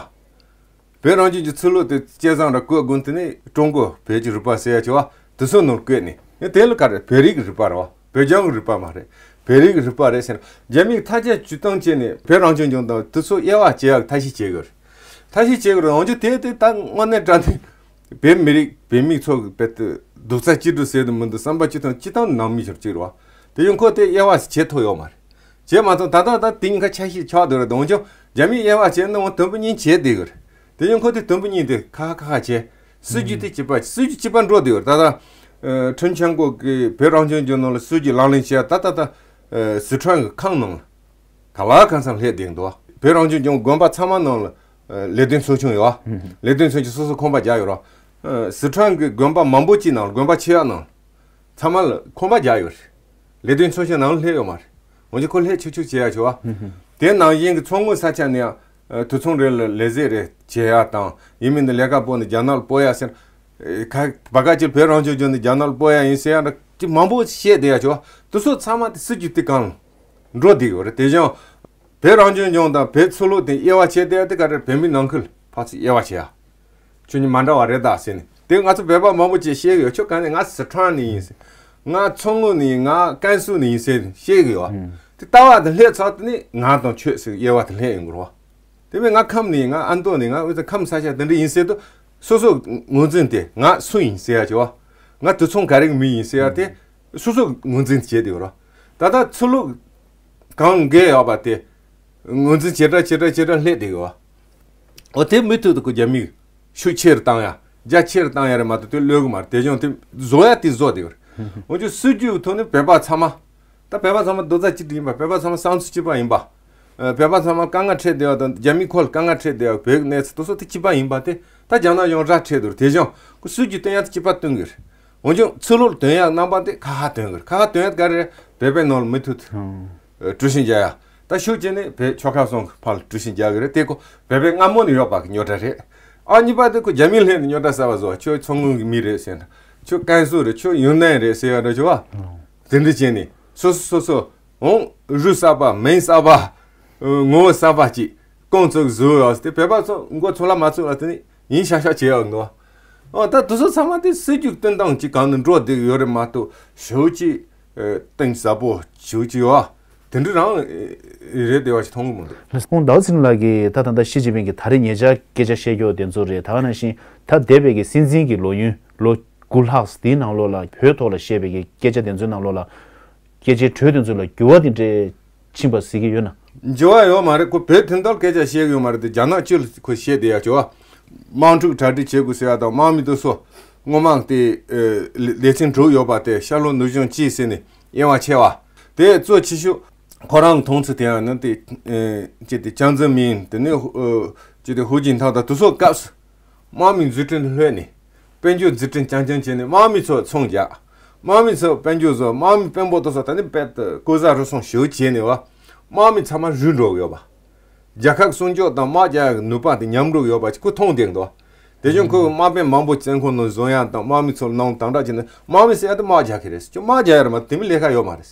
བོད་རང་སྐྱོང་ལྗོངས་ཚུར་ལོག་དེ་བྱས་ཙང་ར་བཀོད་དགོས་དེ་ནི་ཀྲུང་གོ་བོད་ཀྱི་རིག་པ་ཟེར་ཡ་ཆེ་བ་དེ་ཚོ་ནང་བཀོད་ནས་ཨེ་དེ་ལ་ག་རེ་བོད་རིགས་ཀྱི་རིག་པ་རེད་བ། བོད་ལྗོངས་ཀྱི་རིག་པ་མ་རེད། བོད་རིགས་ཀྱི་རིག་པ་རེད་ཟེར་ན་རྒྱ་མིས་ཐ་ཆད་ཇུས་གཏོང་བྱས་ནས་བོད་རང་སྐྱོང་ལྗོངས་དང་དེ་ཚོ་དབྱེ་བ་ཕྱེ་ཡག་ཐབས་ཤེས་བྱེད་དགོས་རེད། ཐབས་ཤེས་བྱེད་དགོས་རེད། འོན་ཀྱང་དེ་དེ་ད་དངོས་གནས་དྲང་གནས་བོད་མི་རིགས་བོད་མི་ཚོ་གི་བོད་དུ་རྡོག་རྩ་གཅིག་སྒྲིལ་ཟེར་དུ་མི་འདུག་བསམ་པ་གཅིག་དང་གཅིག་དང་ནང་མི་ཞིག་གཅིག་རེད་བ། དེ་ཡང་ཁོ་དེ་དབྱེ་བ་ཕྱེ་ཐུབ་ཡོད་མ་རེད། བྱས་མ་ཐུབ་ད་ལྟ་ད་དེ་གཉིས་ཀ་ཆ་ཤས་ཆགས་འདུག་རེད། འོན་ཀྱང་རྒྱ་མིས་དབྱེ་བ་ཕྱེ་ན་འོ་དུམ་བུ་གཉིས་བྱས་བསྡད་ཡོད་རེད། དེ་ཡང་ཁོ་དེ་དུམ་བུ་གཉིས་དེ་ཁ་ཁ་ཁ་ཁ་བྱས། སྲིད་ཇུས་དེ་གཅིག་པ་སྲིད་ཇུས་གཅིག་པ་འགྲོ་བསྡད་ཡོད་རེད། ད་ལྟ་ཨ་ཁྲིན་ཆན་ཀོ་གིས་བོད་རང་སྐྱོང་ལྗོངས་ནང་ལ་སྲིད་ཇུས་ལག་ལེན་བྱས་ད་ད་ད་ཨ་སི་ཁྲོན་གྱི་ཁམས་ནང་ལ་ག་ལ་གང་འཚམ་སླེབས་བསྡད་འདུག་བོད་རང་སྐྱོང་ལྗོངས་དགོན་པ་ཚང་མ་ནང་ལ་ཨ་ལས་དོན་ཚོགས་ཆུང་ཡོད། ལས་དོན་ཚོགས་ཆུང་སོ་སོ་ཁང་པ་རྒྱག་ཡོད་རེད། ཨ་སི་ཁྲོན་གྱི་དགོན་པ་མང་པོ་ཅིག་ནང་ལ་དགོན་པ་ཆེ་བ་ནང་ཚང་མ་ལ་ཁང་པ་རྒྱག་ཡོད་རེད། ལས་དོན་ཚོགས་ཆུང་ནང་ལ་སླེབས་ཡོད་མ་རེད། འོན་ཀྱང་ཁོ་སླེབས་ཆོག་ཆོག་བྱེད་ཡ་ཆོག་བ། དེ་ནང་བཞིན་གྱི་མཚོ་སྔོན་ས་ཆ་ནས་ཡང་དུད་ཚང་རེ་ལ་ལས་ཟེར་རེ་བྱེད་ཡ་དང་ཡིན་མིན་ནི་ལས་ཀ་སྤོ་ནས་རྒྱ་ནག་ལ་སྤོ་ཡ་ཟེར། ཁ་བ་ག་ཅིག་བོད་རང་སྐྱོང་ལྗོངས་ནས་རྒྱ་ནག་ལ་སྤོ་ཡ་ཡིན་ཟེར་ཡ་འདྲ་ཅིག་མང་པོ་བཤད་བསྡད་ཡ་ཆོག་བ། དེ་ཚོ་ཚང་མ་དེ་སྲིད་ཇུས་དེ་གང་འགྲོ་བསྡད་ཡོད་རེད། དེ་བཞིན་བོད་རང་སྐྱོང་ལྗོངས་དང་བོད་ཚུར་ལོག་དེ་དབྱེ་བ་ཕྱེ་བསྡད་ཡ་དེ་ག་རེ་བོད་མི་ནང་ཁུལ་ཕར་ཚུར་དབྱེ་བ་ཕྱེ་ཡ། ཁྱོད་གཉིས་མ་འདྲ་བ་རེད་ད་ཟེར་ནས། དེ་ང་ཚོ་བོད་པ་མང་པོ་ཅིག་བཤད་གི་ཡོད། ཁྱོད་ག་ནས། ང་སི་ཁྲོན་ནས་ཡིན་ཟེར། ང་མཚོ་སྔོན་ནས་ཡིན། ང་ཀན་སུའུ་ནས་ཡིན་ཟེར་བཤད་གི་ཡོད། དེ་ལྟ་བ་དེ་སླེབས་ཚར་དུས་ནི་ང་དང་ཆོས་ཟེར་དབྱེ་བ་དེ་སླེབས་ཡོང་གི་རེད་བ། དེ་བས་ང་ཁམས་ནས་ང་ཨ་མདོ་ནས་ང་འུ་ཚོ་ཁམས་ས་ཆ་དེ་འདྲ་ཡིན་ཟེར་དུས་སོ་སོ་ངོས་འཛིན་དེ་ང་སུ་ཡིན་ཟེར་ཡ་ཅིག་བ། ང་དུད་ཚང་ག་རེ་གི་མི་ཡིན་ཟེར་ཡ་དེ་སོ་སོ་ངོས་འཛིན་བྱེད་དེ་ཡོད་རེད། ད་ལྟ་ཚུར་ལོག་གང་འགལ་ཡོད་པ་དེ་ངོས་འཛིན་ཇེ་དྲག་ཇེ་དྲག་ཇེ་དྲག་སླེབས་བསྡད་ཡོད། འོ་དེ་མུ་མཐུད་དུ་ཁོ་རྒྱ་མིས་ཤུགས་ཆེ་རུ་བཏང་ཡ། རྒྱ་ཆེ་རུ་བཏང་ཡ་རེད་མ་གཏོགས་དེ་གློད་གི་མ་རེད། དེ་བཞིན་དེ་བཟོ་ཡ་དེ་བཟོ་བསྡད་ཡོད། འོན་ཀྱང་སྲིད་ཇུས་ཐོག་ནས་བོད་པ་ཚང་མ། ད་བོད་པ་ཚང་མ་རྡོག་རྩ་གཅིག་སྒྲིལ་ཡིན་པ། བོད་པ་ཚང་མ་བསམ་ཚུལ་གཅིག་པ་ཡིན་པ། ཨ། བོད་པ་ཚང་མ་དཀའ་ངལ་འཕྲད་བསྡད་ཡ་དང་རྒྱ་མིའི་ཁོ་ལ་དཀའ་ངལ་འཕྲད་བསྡད་ཡ། བོད་ཀྱི་གནས་ཚུལ་དེ་ཚོ་དེ་གཅིག་པ་ཡིན་པ་དེ་ད་རྒྱ་ནག་གཞུང་ར་འཕྲད་འདུག་དེ་བཞིན་ཁོ་སྲིད་ཇུས་སྟོན་ཡ་དེ་གཅིག་པ་སྟོན་གི་རེད། འོན་ཀྱང་ཚུར་ལོག་སྟོན་ཡ་རྣམ་པ་དེ་ཁ་ཁ་སྟོན་གི་རེད། ཁ་ཁ་སྟོན་ཡ་དེ་ག་རེ་རེད། བོད་པའི་ནང་ལ་མུ་མཐུད་དུ། ཨ། དཀྲུག་ཤིང་རྒྱག་ཡ། ད་ཤུགས་ཆེ་ནས་བོད་ཆོལ་ཁ་གསུམ་གྱི་བར་ལ་དཀྲུག་ཤིང་རྒྱག་གི་རེད། དེ་ཁོ་བོད་པའི་སྔ་མོ་ནས་ཡོད་པ་གི་རྙོག་དྲ་རེད། ཨ། གཉིས་པ་དེ་ཁོ་རྒྱ་མིས་སླེབས་ནས་རྙོག་དྲ་གསར་པ་བཟོ་བ། ཁྱོད་མཚོ་སྔོན་གྱི་མི་རེད་ཟེར་ན། ཁྱོད་ཀན་སུའུ་རེད། ཁྱོད་ཡུན་ནན་རེད་ཟེར་ཡ་འདྲ་བྱེད་བ། དེ་འདྲ་བྱས་ནས་སོ་སོ་སོ་སོ་འོང་རུས་གསར་པ་མིང་གསར་པ་ངོ་བོ་གསར་པ་ཅིག་ཀོང་ཚུགས་བཟོས་ཡོད་དེ། བོད་པ་ཚོ་མགོ་ཚོད་ལ་མ་ཚོད་ལ་དེ་ནས་ཡིན་ཤག་ཤག་བྱེད་ཡོད་འདུག་ཨོ། ད་དེ་ཚོ་ཚང་མ་དེ་སྲིད་ཇུས་སྟོན་སྟངས་ཀྱི་སྒང་ནས་འགྲོ་བསྡད་ཡོད་རེད་མ་གཏོགས་ཞེ་པོ་ཅིག་ཨ། གཏིང་ཟབ་པོ་ཞེ་པོ་ཅིག་ཡོད་དེ་འདྲ་རང་རེད་བསྡད་པ་ཞིག་མཐོང་གི་མི་འདུག་ལགས་སོ། ཁོང་ཟླ་བ་ཚེ་རིང་ལགས་ཀྱིས་ད་ད་ལྟ་ཞི་ཅིན་ཕིང་གིས་ད་རེས་ཉེ་ཆར་སྐད་ཆ་བཤད་རྒྱུ་དེ་ཚོ་རེད། ད་ག་ནང་བཞིན་ད་འདས་པའི་གི་སྲིད་འཛིན་གྱི་ལོ་ཡུན་ལོ་དགུ་ལྷག་དེའི་ནང་ལོགས་ལ་བོད་ཐོག་ལ་བཤད་པའི་གི་སྐད་ཆ་དེ་ཚོའི་ནང་ལོགས་ལ། སྐད་ཆའི་འགྲོས་དེ་ཚོ་ལ་འགྱུར་བ་དེ་འདྲས་ཕྱིན་པ་གཟིགས་ཀྱི་ཡོད་ན། འགྱུར་བ་ཡོད་མ་རེད། ཁོ་བོད་དོན་དག་སྐད་ཆ་བཤད་ཀྱི་ཡོད་མ་རེད་དེ། རྒྱ་ནག་སྤྱི་ལ་ཁོ་བཤད་བསྡད་ཡ་ཅིག་བ། དམག་འཁྲུག་གྲ་སྒྲིག་བྱེད་དགོས་ཟེར་ཡ་དང་། དམག་མི་དེ་ཚོ་སྔོན་མ་དེ་ཨ་ལེ་ཚན་དྲུག་ཡོད་པ་དེ་ཤར་ལྷོ་ནུབ་བྱང་གཅིག་ཟེར་ནས་དབྱེ་བ་ཕྱེ་བ། དེ་གཙོ་ཆེ་ཤོས་ཁོ་རང་མཐོང་ཚུལ་དེ་ཡང་ནི་དེ་ཨ་ཅི་དེ་ཅང་ཙེ་མིན་དེ་ནི་ཨ་ཅི་དེ་ཧུའུ་ཅིན་ཐའོ་དང་དེ་ཚོ་སྐབས་སུ། དམག་མི་འཛུགས་སྐྲུན་ལྷོད་ནས་དཔལ་འབྱོར་འཛུགས་སྐྲུན་རྐྱང་རྐྱང་བྱས་ནས། དམག་མི་ཚོ་ཚོང་རྒྱག་དམག་མི་ཚོ་དཔལ་འབྱོར་བཟོ། དམག་མི་དཔོན་པོ་དེ་ཚོ་ད་ནི་རྦད་དེ་ལྐོག་ཟ་རུལ་སུངས་ཞེ་པོ་བྱས་ནས་བ། དམག་མི་ཚང་མ་རུལ་འགྲོ་གི་ཡོད་པ། རྒྱལ་ཁབ་སྲུང་སྐྱོབ་དང་དམག་རྒྱག་ཡག་གི་ནུས་པ་དེ་ཉམས་འགྲོ་གི་ཡོད་པ་ཁོ་མཐོང་བསྡད་འདུག་དེ་བཞིན་ཁོས་དམག་དཔོན་མང་པོ་བཙོན་ཁང་ནང་བཟུང་ཡ་དང་། དམག་མི་ཚོ་ནང་དམ་དྲག་བྱས་ནས། དམག་མི་ཟེར་ཡ་དེ་དམག་རྒྱག་གི་རེད། ཁྱོད་དམག་རྒྱག་ཡ་རེད་མ་གཏོགས་དེ་མིན་ལས་ཀ་ཡོད་མ་རེད།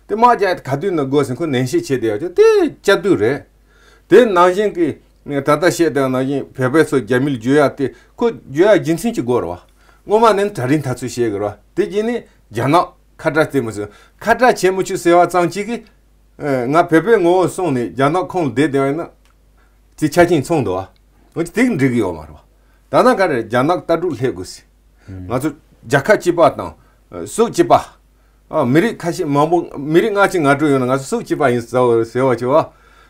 དེ་དམག་རྒྱག་ཡ་དེ་ག་དུས་ནས་དགོས་ཟེར་ཁོས་ནན་བཤད་བྱས་བསྡད་ཡ་ཅིག་དེ་སྐྱར་ཟློས་རེད། དེ་ནང་བཞིན་གྱི་ད་ལྟ་བཤད་དེ་ནང་བཞིན་བོད་པ་ཚོ་རྒྱ་མིར་བསྒྱུར་ཡ་དེ་ཁོ་བསྒྱུར་ཡ་རྒྱུ་མཚན་ཅིག་དགོས་རེད་བ། སྔོན་མ་ནས་གྲ་སྒྲིག་འཐབ་རྩོད་བྱེད་དགོས་རེད་བ། དེ་རྗེས་ནས་རྒྱ་ནག་ཁ་བྲལ་བྱེད་མི་ཆོག་ཁ་བྲལ་བྱེད་མི་ཆོག་ཟེར་བ་ཙམ་གཅིག་གིས་ང་བོད་པའི་ངོ་བོ་སྲུང་ནས་རྒྱ་ནག་ཁོངས་བསྡད་བསྡད་པ་ཡིན་ན་དེ་ཆ་རྐྱེན་ཚང་འདུག་བ། འོན་ཀྱང་དེ་གིས་འགྲིག་གི་ཡོད་མ་རེད་བ། ད་ནང་ག་རེ་རྒྱ་ནག་ལྟ་གྲུབ་སླེབས་དགོས་ཟེར། ང་ཚོ་རྒྱལ་ཁབ་གཅིག་པ་དང་ཨ་སྲོལ་གཅིག་པ། ཨ་མི་རིགས་ཁ་ཤས་མང་པོ། མི་རིགས་ལྔ་བཅུ་ང་དྲུག་ཡོད་ན་ང་ཚོ་སྲོལ་གཅིག་པ་ཡིན་ཟེར་བ་ཟེར་བ་ཅིག་བ།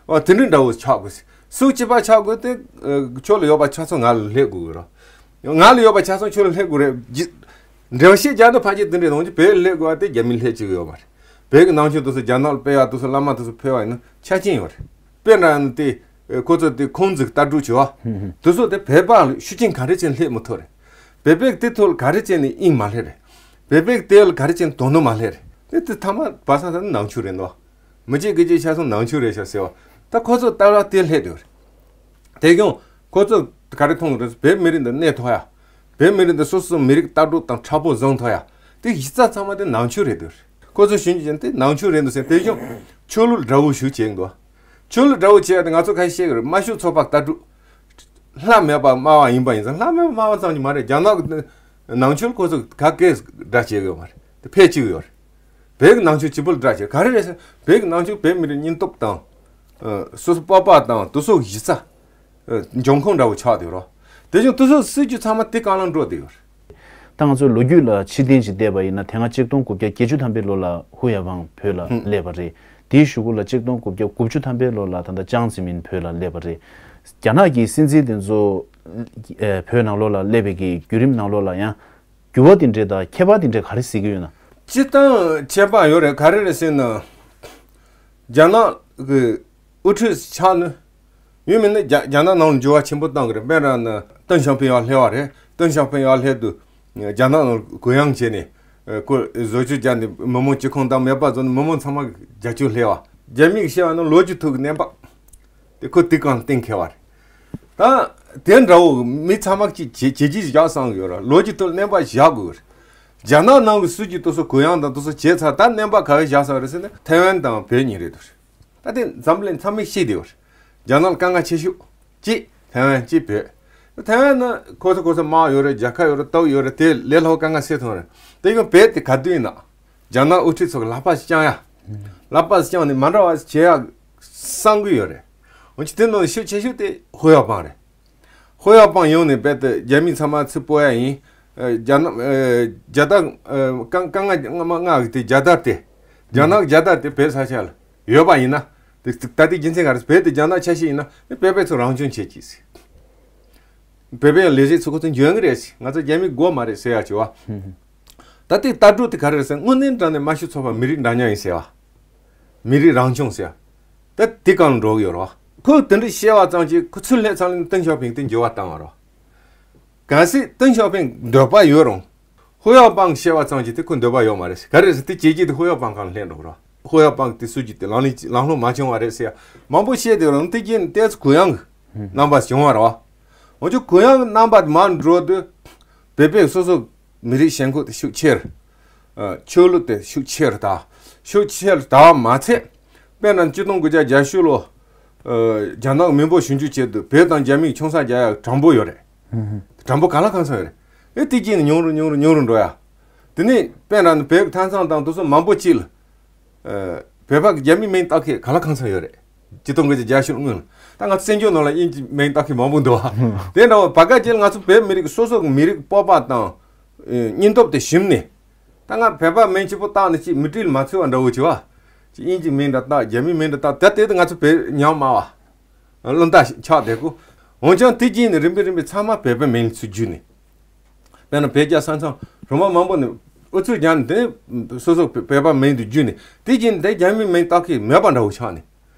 ཨ་དེ་འདྲའི་འདྲ་བོ་ཆགས་དགོས་ཟེར། སྲོལ་གཅིག་པ་ཆགས་དགོས་དེ་ཨ་ཁྱོད་ལ་ཡོད་པ་ཆ་ཚང་ང་ལ་སླེབས་དགོས་ཀྱི་རེད། ང་ལ་ཡོད་པ་ཆ་ཚང་ཁྱོད་ལ་སླེབས་དགོས་རེད། འགྲེལ་བཤད་རྒྱག་འདོད་ཕལ་ཆེར་དེ་འདྲའི་ནང་གི་བོད་ལ་སླེབས་དགོས་པ་དེ་རྒྱ་མིས་སླེབས་བཅུག་གི་ཡོད་མ་རེད། བོད་ཀྱི་ནང་ཆོས་དེ་ཚོ་རྒྱ་ནག་ལ་སྤེལ་བ་དེ་ཚོ། བླ་མ་དེ་ཚོ་ཕུལ་བ་ཡིན་ན་ཆ་རྐྱེན་ཡོད་རེད། དཔེར་ན་ཡང་དེ་ཁོ་ཚོ་དེ་ཁུང་ཙི་ལྟ་གྲུབ་བྱེད་བ། དེ་ཚོ་དེ་བོད་པ་ལ་ཤུགས་རྐྱེན་ག་རེ་བྱས་ནས་སླེབས་མི་ཐུབ་རེད། བོད་པས་དེ་ཐོག་ལ་ག་རེ་བྱས་ནས་དབྱིངས་མ་སླེབས་རེད། བོད་པས་དེ་ལ་ག་རེ་བྱས་ནས་དོ་སྣང་མ་སླེབས་རེད། དེ་དེ་ཐ་མ་བ་ས་ད་ནང་ཆོས་རེད་འདུག་མི་སྐྱིད་སྐད་ཆའི་ཆ་ཚང་ནང་ཆོས་རེད་ཤག་ཟེར་བ། ད་ཁོ་ཚོ་ལྟ་བ་དེ་སླེབས་འདུག་རེད། དེ་ཡང་ཁོ་ཚོ་ག་རེ་མཐོང་རེད། བོད་མི་རིགས་འདི་གནས་ཐུབ་ཡ། བོད་མི་རིགས་འདི་སོ་སོའི་མི་རིགས་ལྟ་གྲུབ་དང་འཆར་འབུལ་བཟང་ཐུབ་ཡ། དེ་གཞི་རྩ་ཚང་མ་དེ་ནང་ཆོས་རེད་འདུག་ཁོ་ཚོ་ཞུ་རྒྱུ་ཅན་དེ་ནང་ཆོས་རེད་འདུག་ཟེར། དེ་ཡང་ཆོས་ལུགས་དགྲ་བོ་ཞུ་བྱེད་འདུག་ཆོས་ལུགས་དགྲ་བོ་བྱེད་ཡ་དེ་ང་ཚོ་ཁ་ཤས་ཤེས་གི་རེད། དམར་ཤོག་ཚོགས་པ་ལྟ་གྲུབ། ལྷ་མེད་པ་སྨྲ་བ་ཡིན་པ་ཡིན་ཙང་། ལྷ་མེད་པ་སྨྲ་བ་ཙམ་གྱིས་མ་རེད། རྒྱ་ནག་གི་ནང་ཆོས་ཁོ་ཚོ་ག་གེ་དགྲ་བྱེད་གི་ཡོད་མ་རེད། དེ་ཕལ་ཆེ་གི་ཡོད་རེད། བོད་ཀྱི་ནང་ཆོས་སྤྱི་པོ་ལ་དགྲ་བྱེད། ག་རེ་རེད་ཟེར། བོད་ཀྱི་ནང་ཆོས་བོད་མི་རིགས་སྙིང་སྟོབས་དང་། ཨ་སོ་སོ་སྤོབས་པ་དང་དེ་ཚོ་གཞི་རྩ། ཨ་འབྱུང་ཁུངས་འདྲ་བོ་ཆགས་བསྡད་ཡོད་རེད། དེ་བཞིན་དེ་ཚོ་སྲིད་ཇུས་ཚང་མ་དེ་སྒང་ལ་འགྲོ་བསྡད་ཡོད་རེད། ད་ང་ཚོས་ལོ་རྒྱུས་ལ་ཕྱིར་བལྟས་ཤིག་བལྟས་པ་ཡིན་ན། དེ་སྔ་ཆིག་སྟོང་དགུ་བརྒྱ་བརྒྱད་ཅུ་ཐམ་པའི་ལོ་ལ་ཧུ་ཡ་ཝང་བོད་ལ་ཧུམ། སླེབས་པ་རེད། དེའི་གཞུག་གུ་ལ་ཆིག་སྟོང་དགུ་བརྒྱ་དགུ་བཅུ་ཐམ་པའི་ལོ་ལ་ད་ལྟ་ཅང་ཙེ་མིན་བོད་ལ་སླེབས་པ་རེད། རྒྱ་ནག་གི་སྲིད་འཛིན་དེ་ཚོ་ཨེ་བོད་ནང་ལོགས་ལ་སླེབས་པའི་གི་བརྒྱུད་རིམ་ནང་ལོགས་ལ་ཡང་འགྱུར་བ་དེ་འདྲས་དང་ཁྱད་པར་དེ་འདྲས་ག་རེ་གཟིགས་ཀྱི་ཡོད་ན། སྤྱིར་བཏང་ཁྱད་པར་ཡོད་རེད། ག་རེ་རེད་ཟེར་ན། རྒྱ་ནག་གི་དབུ་ཁྲིད་ཆགས་ནས་ཡུན་མིན་ནས་རྒྱ་རྒྱ་ནག་ནང་ལ་འགྱུར་བ་ཆེན་པོ་བཏང་གི་རེད། དཔེར་ན་ཏེང་ཞའོ་ཕིང་ཡར་སླེབས་པ་རེད། ཏེང་ཞའོ་ཕིང་ཡར་སླེབས་དུས་རྒྱ་ནག་ནང་ལ་གུ་ཡངས་བྱས་ནས་ཁོས་བཟོ་བཅོས་བརྒྱབ་ནས་མི་མང་སྤྱི་ཁང་དང་མེད་པ་བཟོས་ནས་མི་མང་ཚང་མ་རྒྱབ་སྐྱོར་སླེབས་པ། རྒྱ་མིས་བཤད་པ་ན་ལོ་རྒྱུས་ཐོག་གི་རྣམ་པ་དེ་ཁོ་དེ་གང་གཏན་འཁེལ་བ་རེད། ད་དེ་འདྲ་བོ་མི་ཚང་མ་གཅིག་བྱས་བྱས་རྗེས་བཞག་བསམ་གི་ཡོད་རེད། ལོ་རྒྱུས་ཐོག་རྣམ་པ་བཞག་དགོས་རེད། རྒྱ་ནག་ནང་གི་སྲིད་ཇུས་དེ་ཚོ་གུ་ཡངས་དང་དེ་ཚོ་བྱས་ཚར། ད་རྣམ་པ་ག་བའི་བཞག་ས་རེད་ཟེར་ན་ཐའེ་ཝན་དང་བོད་གཉིས་རེད་འདུག་ད་དེ་འཛམ་གླིང་ཚང་མས་ཤེས་བསྡད་ཡོད་རེད། རྒྱ་ནག་ལ་དཀའ་ངལ་ཆེ་ཤོས་གཅིག་ཐའེ་ཝན་གཅིག་བོད། ཐའེ་ཝན་ནི་ཁོ་ཚོ་ཁོ་ཚོ་དམག་ཡོད་རེད། རྒྱལ་ཁབ་ཡོད་རེད། སྟོབས་ཡོད་རེད། དེ་ལས་སླ་པོ་དཀའ་ངལ་སེལ་ཐུབ་རེད། དེ་ཡང་བོད་དེ་ག་དུས་ཡིན་ན་རྒྱ་ནག་དབུ་ཁྲིད་ཚོ་གི་ལག་པ་ཞིག་བརྐྱངས་ཡ། ལག་པ་བརྐྱངས་ནས་མ་འདྲ་བ་བྱེད་ཡག་བསམ་གི་ཡོད་རེད། འོན་ཀྱང་དེ་ནང་ཤུགས་ཆེ་ཤོས་དེ་ཧོ་ཡོ་པང་རེད། ཧོ་ཡོ་པང་ཡོང་ནས་རྦད་དེ་རྒྱ་མི་ཚང་མ་ཚུར་སྤོ་ཡ་ཡིན། ཨ། རྒྱ་ནག་ཨ། རྒྱལ་དར། ཨ། རྐང་རྐང་ལྔ་ལྔ་ལྔ་གི་དེ་རྒྱལ་དར་དེ། རྒྱ་ནག་རྒྱལ་དར་དེ་བོད་ས་ཆ་ལ་ཡོད་པ་ཡིན་ན། དེ་ད་ལྟའི་རྒྱུ་མཚན་ག་རེ། བོད་དེ་རྒྱ་ནག་ཆ་ཤས་ཡིན་ན་བོད་པའི་ཚོ་རང་སྐྱོང་བྱེད་ཀྱི་ཟེར། བོད་པའི་ལས་བྱེད་ཚོ་ཁོ་ཚོ་འཇོན་གི་རེད་ཟེར། ང་ཚོ་རྒྱ་མི་དགོས་མ་རེད་ཟེར་ཡ་བྱེད་བ། ད་ལྟའི་ལྟ་གྲུབ་དེ་ག་རེ་རེད་ཟེར། དངོས་གནས་དྲང་གནས་མ་ཤི་ཚོགས་པ་མི་རིགས་འདྲ་མཉམ་ཡིན་ཟེར་བ། མི་རིགས་རང་སྐྱོང་ཟེར། ད་དེ་གང་འགྲོ་གི་ཡོད་རེད་བ། ཁོས་དེ་འདྲ་བཤད་པ་ཙམ་གྱིས་ཁོ་ཚུར་སླེབས་ཚར་ནས་ཏེང་ཞའོ་ཕིང་དེ་འགྱུར་བ་བཏང་བ་རེད་བ། གལ་སྲིད་ཏེང་ཞའོ་ཕིང་འདོད་པ་ཡོད་རུང་། ཧོ་ཡོ་པང་བཤད་པ་ཙམ་གྱིས་དེ་ཁོ་འདོད་པ་ཡོད་མ་རེད། ག་རེ་རེད་ཟེར། དེ་བྱས་རྗེས་དེ་ཧོ་ཡོ་པང་སྒང་ལ་སླེབས་འགྲོ་གི་རེད་བ། ཧོ་ཡོ་པང་དེ་སྲིད་ཇུས་དེ་ལམ་ལྷོང་ལམ་ལྷོང་མ་བྱུང་བ་རེད་ཟེར་ཡ་མང་པོ་བཤད་དེ་རུང་། དེ་རྗེས་ནས་ཏོག་ཙམ་གུ་ཡངས་ཀྱི་རྣམ་པ་བྱུང་བ་རེད་བ། འོན་ཀྱང་གུ་ཡངས་ཀྱི་རྣམ་པ་དེ་མར་འགྲོ་དུས་བོད་པའི་སོ་སོ་མི་རིགས་ཞེན་ཁོག་དེ་ཤུགས་ཆེ་རུ། ཨ། ཆོས་ལུགས་དེ་ཤུགས་ཆེ་རུ་དར། ཤུགས་ཆེ་རུ་དར་བ་མ་ཚད། དཔེར་ན་ཆིག་སྟོང་དགུ་བརྒྱ་བརྒྱད་ཅུ་ལོ། ཨ། རྒྱ་ནག་མི་འབོར་ཞིབ་འཇུག་བྱས་དུས་བོད་དང་རྒྱ་མིའི་ཆུང་ས་རྒྱག་ཡག་གྲངས་འབོར་ཡོད་རེད། གྲངས་འབོར་གང་ལ་གང་འཚམ་ཡོད་རེད། ཨེ། དེ་རྗེས་ནས་ཉུང་རུ་ཉུང་རུ་ཉུང་རུ་འགྲོ་ཡ། དེ་ནས་དཔེར་ན་བོད་ཀྱི་མཐའ་མཚམས་དང་དེ་ཚོ་མང་པོ་ཅིག་ལ། ཨ། བོད་པ་གི་རྒྱ་མིའི་མིང་བཏགས་མཁན་གང་ལ་གང་འཚམ་ཡོད་རེད། ཆིག་སྟོང་དགུ་བརྒྱ་བརྒྱད་ཅུ་སྔོན་ལ། ད་ང་ཚོ་བཙན་བྱོལ་ནང་ལ་དབྱིན་ཇིའི་མིང་བཏགས་མཁན་མང་པོ་འདུག་བ། དེ་འདྲ་བ་བར་སྐབས་ཅིག་ལ་ང་ཚོ་བོད་མི་རིགས་སོ་སོ་གི་མི་རིགས་སྤོབས་པ་དང་། ཨེ། སྙིང་སྟོབས་དེ་ཞིམ་ནས། ད་ང་བོད་པ་མིང་གཅིག་པོ་བཏགས་ནས་ཅིག་མི་གྲལ་ལ་མ་ཚུད་པ་འདྲ་བོ་བྱེད་བ། ཅིག་དབྱིན་ཇིའི་མིང་འདྲ་བཏགས། རྒྱ་མིའི་མིང་འདྲ་བཏགས། ད་དེ་ད་ང་ཚོ་བོད་ཉམས་དམའ་བ། བློ་འདར་ཆགས་བསྡད་གོ། འོན་ཀྱང་དེ་རྗེས་ནས་རིམ་པས་རིམ་པས་ཚང་མ་བོད་པའི་མིང་ལ་ཚུར་བསྒྱུར་ནས། དཔེར་ན་བོད་རྒྱ་ས་མཚམས་རོང་པ་མང་པོ་ནས་ཨུ་ཚུགས་རྒྱག་ནས། དེ་སོ་སོ་བོད་པ་མིང་དུ་བསྒྱུར་ནས། དེ་རྗེས་ནས་དེ་རྒྱ་མིའི་མིང་བཏགས་མཁན་མེད་པ་འདྲ་བོ་ཆགས་ནས།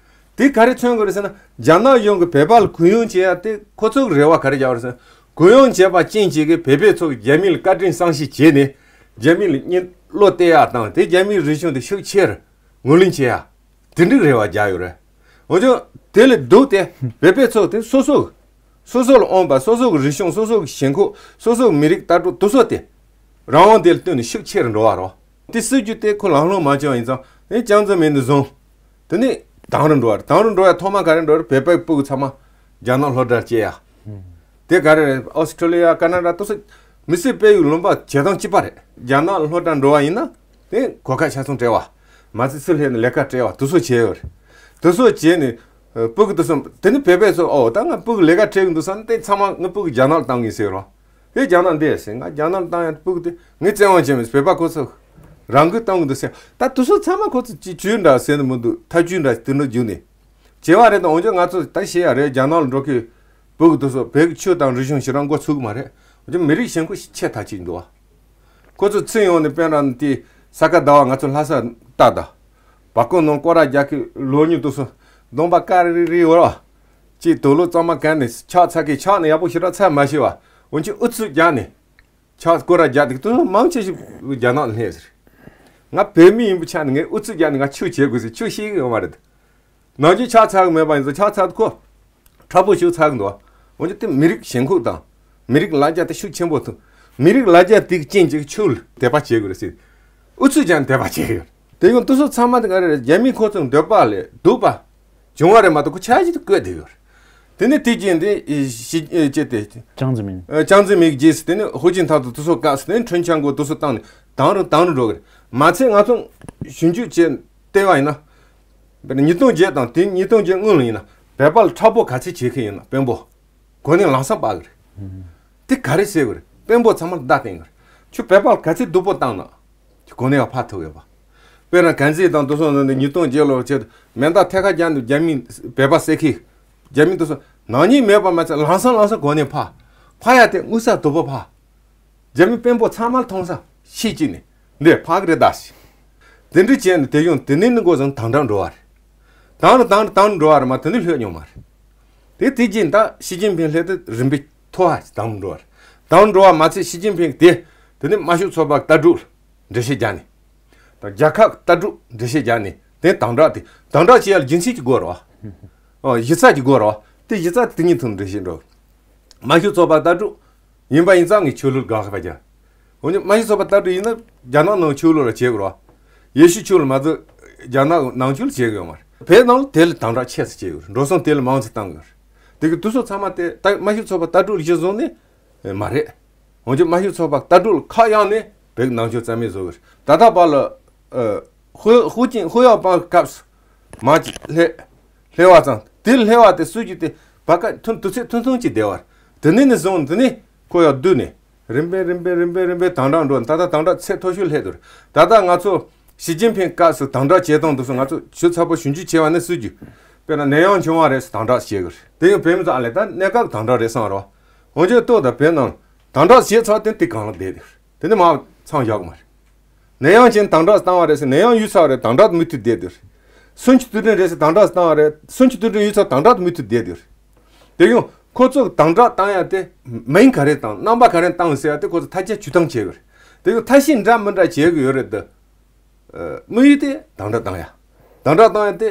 དེ་ག་རེ་མཚོན་གྱི་རེད་ཟེར་ན། རྒྱ་ནག་གཞུང་གིས་བོད་པ་ལ་གུ་ཡངས་བྱེད་ཡ་དེ་ཁོ་ཚོ་གི་རེ་བ་ག་རེ་རྒྱག་པ་རེད་ཟེར་ན། གུ་ཡངས་བྱས་པ་ཅན་ཅིག་གིས་བོད་པའི་ཚོ་རྒྱ་མི་ལ་བཀའ་དྲིན་བསམ་ཤེས་བྱས་ནས། རྒྱ་མི་ལ་སྙིང་བློ་གཏད་ཡ་དང་། དེ་རྒྱ་མིའི་རིག་གཞུང་དེ་ཤུགས་ཆེར་ངོས་ལེན་བྱེད་ཡ། དེ་འདྲའི་རེ་བ་རྒྱག་ཡོད་རེད། འོན་ཀྱང་དེ་ལས་ལྡོག་སྟེ་བོད་པའི་ཚོ་དེ་སོ་སོ། སོ་སོ་ལ་དབང་བ། སོ་སོ་གི་རིག་གཞུང་། སོ་སོ་གི་ཞེན་ཁོག་སོ་སོ་གི་མི་རིགས་ལྟ་གྲུབ་དེ་ཚོ་དེ་རང་དབང་དེ་ལ་བསྟུན་ནས་ཤུགས་ཆེ་རུ་འགྲོ་བ་རེད། དེ་སྲིད་ཇུས་དེ་ཁོ་ལམ་ལྷོང་མ་བྱུང་བ་ཡིན་ཙང་། དེ་ཅང་ཙེ་མིན་དེ་བཟུང་། དེ་ནས་དྭངས་རུ་འགྲོ་བ་རེད། དྭངས་རུ་འགྲོ་ཡ་ཐོག་མ་ག་རེ་འགྲོ་རེད། བོད་པའི་སྤུ་གུ་ཚང་མ་རྒྱ་ནག་སློབ་གྲྭར་སྐྱེལ་ཡ། དེ་ག་རེ་རེད། ཨོ་སི་ཁྲུ་ལི་ཡ། ཀ་ན་ཌ་དེ་ཚོ་མི་སེར་སྤེལ་ཡུལ་ལུང་པ་བྱེད་སྟངས་གཅིག་པ་རེད། རྒྱ་ནག་སློབ་གྲྭར་འགྲོ་བ་ཡིན་ན། དེ་གོ་སྐབས་ཆ་ཚང་སྤྲད་པ། མ་ཚད་ཚུར་སླེབས་ནས་ལས་ཀ་སྤྲད་པ་དེ་ཚོ་བྱས་ཡོད་རེད། དེ་ཚོ་བྱས་ནས། ཨ། སྤུ་གུ་དེ་ཚོ། དེ་ནི་བོད་པའི་ཚོ། ཨོ། ད་ང་སྤུ་གུ་ལས་ཀ་སྤྲད་གི་འདུག་བསམ་ནས། དེ་ཚང་མ་ངའི་སྤུ་གུ་རྒྱ་ནག་ལ་བཏང་གི་ཟེར་རོ། དེ་རྒྱ་ནག་འདི་ཟེར། ང་རྒྱ་ནག་ལ་བཏང་ཡ། སྤུ་གུ་དེ་ངས་བཙན་དབང་བྱས་མེད། བོད་པ་ཁོ་ཚོ་རང་འགུལ་གཏོང་གི་འདུག་ཟེར། ད་དེ་ཚོ་ཚང་མ་ཁོ་ཚོ་ཅིག་བྱུས་འདྲ་ཟེར་ནི་མི་འདུག་ཐབས་བྱུས་འདྲ་དེ་འདྲ་བརྒྱུད་ནས་བྱས་པ་རེད། ད་འོན་ཀྱང་ང་ཚོ་ད་ཤེས་ཡ་རེད། རྒྱ་ནག་ལ་འགྲོ་མཁན་སྤུ་གུ་དེ་ཚོ་བོད་ཀྱི་ཆོས་དང་རིག་གཞུང་ཞེ་དྲག་མགོ་ཚོས་གི་མ་རེད། འོན་ཀྱང་མི་རིགས་ཞེན་ཁོག་ཆེ་ཐག་ཆོད་འདུག་བ། ཁོ་ཚོ་ཚུར་ཡོང་ནས། དཔེར་ན་དེ་ས་ག་ཟླ་བ་ང་ཚོ་ལྷ་ས་ལྟ་དང་། བར་སྐོར་ནང་སྐོར་ར་རྒྱག་གི་ལོ་ཉུང་དེ་ཚོ་གདོང་པ་དཀར་རིལ་རིལ་བོ་ར། ཅིག་དུག་ལོག་གཙང་མ་བཀལ་ནས་ཕྱག་འཚལ་གི། ཕྱག་ནི་ཡག་པོ་ཞེ་དྲག་འཚལ་མ་ཤེས་པ། འོན་ཀྱང་ཨུ་ཚུགས་རྒྱག་ནས་ཕྱག་སྐོར་ར་རྒྱག་དེ་དེ་ཚོ་མང་ཆེ་ཤོས་རྒྱ་ནག་ལ་སླེབས་ཟེར། ང་བོད་མི་ཡིན་པའི་ཆ་ནས་ངས་ཨུ་ཚུགས་རྒྱག་ནས་ང་ཆོས་བྱེད་དགོས་ཟེར། ཆོས་ཤེས་གི་ཡོད་མ་རེད། ནང་ཆོས་ཕྱག་འཚལ་གི་མེད་པ་ཡིན་ཙང་། ཕྱག་འཚལ་དུས་ཁོ་དྲག་པོ་ཞིག་འཚལ་གི་འདུག་འོན་ཀྱང་དེ་མི་རིགས་ཞེན་ཁོག་དང་། མི་རིགས་ལ་རྒྱ་དེ་ཤུགས་ཆེན་པོ་འདུག་མི་རིགས་ལ་རྒྱ་དེ་གི་རྐྱེན་གྱིས་ཆོས་ལ་དད་པ་བྱེད་དགོས་རེད་ཟེར། ཨུ་ཚུགས་རྒྱག་ནས་དད་པ་བྱེད་ཡོད། དེ་ཡང་དེ་ཚོ་ཚང་མ་དེ་ག་རེ་རེད། རྒྱ་མི་ཁོ་ཚོ་འདོད་པ་ལས་སྡུག་པ་བྱུང་བ་རེད་མ་གཏོགས། ཁོ་ཆ་གཅིག་ཏུ་བཀོད་བསྡད་ཡོད་རེད། དེ་ནས་དེ་རྗེས་འདི་ཞི་ཅེ་དེ། ཅང་ཙེ་མིན། ཨ། ཅང་ཙེ་མིན་གྱི་རྗེས་སུ་དེ་ནས་ཧུའུ་ཅིན་ཐའོ་དང་དེ་ཚོ་བཀག་སྟེ། དེ་ནས་ཁྲུན་ཆན་གོ་དེ་ཚོ་བཏང་ནས་དྭངས་རུ་དྭངས་རུ་འགྲོ་གི་རེད། མ་ཚད་ང་ཚོ་ཞིབ་འཇུག་བྱས་བལྟས་པ་ཡིན་ན། དཔེར་ན་ཉིས་སྟོང་བརྒྱད་དང་དེ་ཉིས་སྟོང་བརྒྱད་སྔོན་ལ་ཡིན་ན། བོད་པ་ལ་ཁྲག་པོ་ག་ཚད་བྱེད་མཁན་ཡིན་ན་དཔོན་པོ། གོ་གནས་ལམ་སང་སྤར་གི་རེད། དེ་ག་རེ་ཟེར་གི་རེད། དཔོན་པོ་ཚང་མར་བརྡ་བསྟན་གི་རེད། ཁྱོད་བོད་པ་ལ་ག་ཚད་སྡུག་པོ་བཏང་ན། ཁྱོད་གོ་གནས་ལ་ཕར་ཐུག་ཡོད་པ། དཔེར་ན་གན་ཛི་དང་དེ་ཚོ་ནི་ཉིས་སྟོང་བརྒྱད་ལོ་ཆེད་མེ་མདའ་ཐད་ཀར་རྒྱག་ནས་རྒྱ་མི་བོད་པ་བསད་མཁན། རྒྱ་མི་དེ་ཚོ་ནག་ཉེས་མེད་པ་མ་ཚད་ལམ་སང་ལམ་སང་གོ་གནས་ཕར། ཕར་ཡ་དེ་དངུལ་ས་སྡུག་པོ་ཕར། རྒྱ་མི་དཔོན་པོ་ཚང་མ་མཐོང་ས་ཤེས་ཀྱི་ནི་འདི་ཕག་རེད་ད་ཟེར། དེ་འདྲ་བྱས་ནས་དེ་ཡང་དེ་ནས་ནི་འགོ་བཟུང་དྭངས་དྲག་འགྲོ་བ་རེད། དྭངས་རུ་དྭངས་རུ་དྭངས་རུ་འགྲོ་བ་རེད་མ། དེ་ནི་ལྷོད་མྱོང་མ་རེད། དེ་དེ་རྗེས་ད་ཞི་ཅིན་ཕིང་སླེབས་དུས་རིམ་པས་མཐོ་བ་དྭངས་རུ་འགྲོ་བ་རེད། དྭངས་རུ་འགྲོ་བ་མ་ཚད་ཞི་ཅིན་ཕིང་དེ་དེ་ནི་དམར་ཤོག་ཚོགས་པ་ལྟ་གྲུབ་འགྲེལ་བཤད་རྒྱག་ནས། དང་རྒྱལ་ཁབ་ལྟ་གྲུབ་འགྲེལ་བཤད་རྒྱག་ནས་དེ་དྭངས་དྲག་དེ་དྭངས་དྲག་བྱེད་ཡ་ལ་རྒྱུ་མཚན་གྱི་དགོས་རེད་བ། ཨོ། གཞི་རྩ་གྱི་དགོས་རེད་བ། དེ་གཞི་རྩ་དེ་དེ་གཉིས་ཐོག་ནས་འགྲེལ་བཤད་འགྲོ། དམར་ཤོག་ཚོགས་པ་ལྟ་གྲུབ་ཡིན་པ་ཡིན་ཙང་ངས་ཆོས་ལུགས་དགག་པ་རྒྱག་འོན་ཀྱང་དམར་ཤོག་ཚོགས་པ་ལྟ་གྲུབ་ཡིན་ན་རྒྱ་ནག་ནང་ཆོས་ལུགས་ལ་བྱེད་དགོས་རེད་བ། ཡེ་ཤུ་ཆོས་ལུགས་མ་གཏོགས་རྒྱ་ནག་ནང་ཆོས་ལ་བྱེད་དགོས་ཡོད་མ་རེད། བོད་ནང་ལ་དེ་ལས་དྭངས་དྲག་ཆེ་ཙམ་བྱེད་དགོས་རེད། འགྲོ་སོང་དེ་ལས་མང་ཙམ་བཏང་དགོས་རེད། དེ་གི་དེ་ཚོ་ཚང་མ་དེ་ད་དམར་ཤོག་ཚོགས་པ་ལྟ་གྲུབ་ལ་གཞི་བཟུང་ནས་མ་རེད། འོན་ཀྱང་དམར་ཤོག་ཚོགས་པ་ལྟ་གྲུབ་ལ་ཁ་གཡར་ནས་བོད་ཀྱི་ནང་ཆོས་རྩ་མེད་བཟོ་གི་རེད། ད་ལྟ་བར་ལ། ཨ། ཧུ་ཧུ་ཅིན་ཧུ་ཡའོ་པང་སྐབས་སུ་མ་ཅིག་སླེབས། སླེབས་པ་ཙང་དེ་སླེབས་པ་དེ་སུ་ཅིག་དེ་བ་ཀ་ཐུན་དུ་ཚེ་ཐུན་ཐུང་ཅིག་བསྡད་པར། དེ་ནས་ནས་བཟུང་དེ་ནས་ཁོ་ཡར་བསྡུས་ནས་རིམ་པས་རིམ་པས་རིམ་པས་རིམ་པས་དམ་དྲག་འགྲོ། ད་ལྟ་དམ་དྲག་ཚད་མཐོ་ཤོས་སླེབས་འདུག་ད་ལྟ་ང་ཚོ་ཞི་ཅིན་ཕིང་སྐབས་སུ་དམ་དྲག་བྱེད་སྟངས་དེ་ཚོ་ང་ཚོ་ཞིབ་ཚགས་པོ་ཞིབ་འཇུག་བྱས་པ་ནི་སྲིད་ཇུས། དཔེར་ན་ནན་ཡང་ཆུང་བ་རེད་ཟེར་དམ་དྲག་བྱེད་དགོས་རེད། དེ་ཡང་བོད་མི་ཚོ་ཨ་ལས་ད་གནས་སྐབས་དམ་དྲག་རེད་བསམ་རོགས། འོན་ཀྱང་ལྟོས་དང་བོད་ནང་དམ་དྲག་བྱས་ཚར་དེ་དེ་གང་ལ་བསྡད་དེ་དེ་ནི་མ་མཚམས་བཞག་གི་མ་རེད། ནན་ཡང་ཅན་དམ་དྲག་བཏང་བ་རེད་ཟེར་ནན་ཡང་གཡུག་ཚར་བ་རེད་དམ་དྲག་མུ་མཐུད་བསྡད་དེ་རེད། སུན་ཅི་ཏུའུ་ཀྲིན་རེད་ཟེར་དམ་དྲག་བཏང་བ་རེད་སུན་ཅི་ཏུའུ་ཀྲིན་གཡུག་ཚར་དམ་དྲག་མུ་མཐུད་བསྡད་དེ་རེད། དེ་ཡང་ཁོ་ཚོ་དམ་དྲག་བཏང་ཡ་དེ་མིང་ག་རེ་བཏང་རྣམ་པ་ག་རེ་བཏང་ཟེར་ཡ་དེ་ཁོ་ཚོ་ཐ་ཆད་ཇུས་ཐང་བྱེད་དགོས་རེད། དེ་ཡང་ཐ་ཤི་འདྲ་མི་འདྲ་བྱེད་དགོས་ཡོད་རེད་དེ། དམིགས་ཡུལ་དེ་དམ་དྲག་བཏང་ཡ། དམ་དྲག་བཏང་ཡ་དེ།